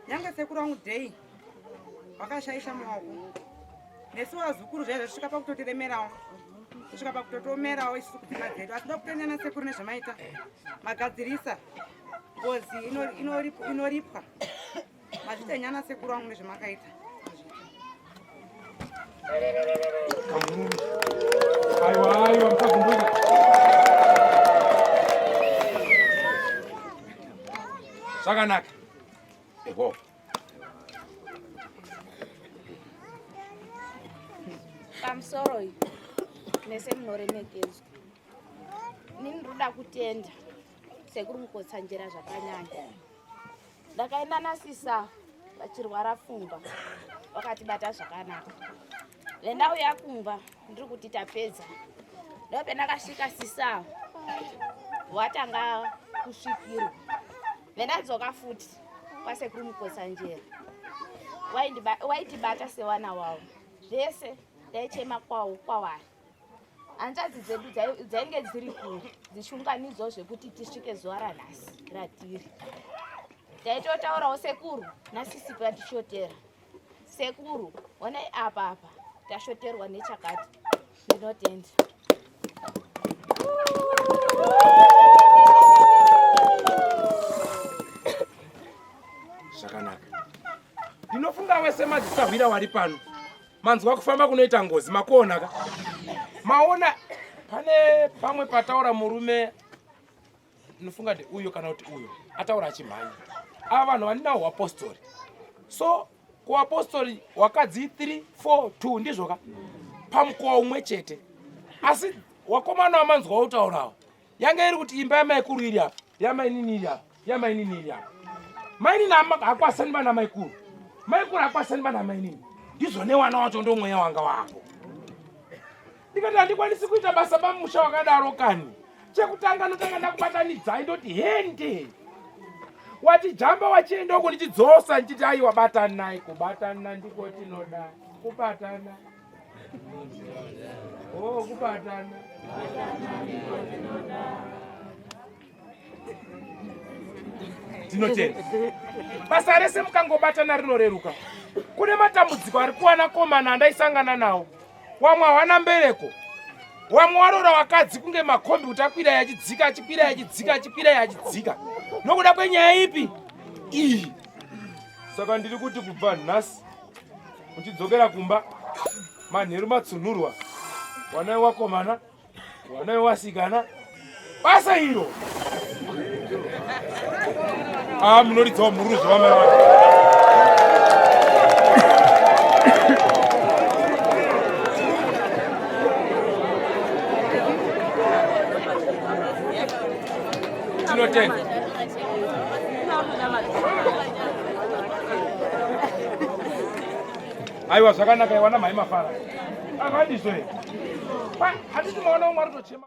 Nyange sekuru vangu Day vakashaisha maoko. Nesu vazukuru zvaiva zvasvika pakutotiremerawo. Kusvika pakutotiomerawo isusu kudzimba dzedu. Asi ndoda kutenda nasekuru nezvamaita. Magadzirisa ngozi inoripwa. Mazvita nyana sekuru vangu nezvamakaita. Aiwa, aiwa, musagumbuka. Zvakanaka. Eho. Pamusoro iyi mese munoremekedzwa. Ini ndinoda kutenda sekuru Mukotsanjera zvakanyanya. Ndakaenda nasisa vachirwara pfungwa vakatibata zvakanaka. Vendauya kumba ndiri kuti tapedza. Ndopendakasvika sisa watanga kusvikirwa. Vendadzoka futi kwasekuru Mukotsanjera. Waitibata sewana wavo. Zvese ndaichema kwawo kwavari. Hanzvadzi dzedu dzainge dziri kure dzichiunganidzwa zvekuti tisvike zuva ranhasi ratiri. Taitotaurawo sekuru nasisi patishotera. Sekuru, honai apa apa tashoterwa nechakati. Ndinotenda. Zvakanaka. Ndinofunga wese madzisahwira wari pano. Manzwa kufamba kunoita ngozi makuona ka? Maona pane pamwe pataura murume ndinofunga kuti uyo kana kuti uyo ataura achimhanya. Ava vanhu vaninawo huapostori. So kuapostori wakadzi 3 4 2 ndizvo ka? Pamukowa umwe chete. Asi wakomana wamanzwa utaurawo yange iri kuti imba yamaikuru iri apa, yamainini iri apa, yamainini iri apa. Mainini hakwasani vana maikuru, maikuru hakwasani vana mainini. Ndizvo newana wacho ndomweya wanga wapo. Ndikati handikwanisi kuita basa pamusha wakadaro kani. Chekutanga ndotanga ndakubatanidzai ndoti hende. Wachijamba wachienda uko ndichidzosa ndichiti aiwa batanai, kubatana ndiko tinoda kubatana. Oh, kubatana. Tinotenda. Basa rese mukangobatana rinoreruka. Kune matambudziko ari kuwana komana andaisangana nawo. Wamwe hawana mbereko. Wamwe warora wakadzi kunge makombi kuti akwira yachidzika achikwira yachidzika achikwira yachidzika. Nokuda kwenyaya ipi? Iyi. Saka ndiri kuti kubva nhasi muchidzokera kumba manheru matsunhurwa wanai wakomana wanai wasikana basa iro ah munoridzawo mhururu zvavamai vacho. Tinotenda. Aiwa zvakanaka iwana mhai mafara. Akandizvo here? Handiti maona umwe ari kutochema.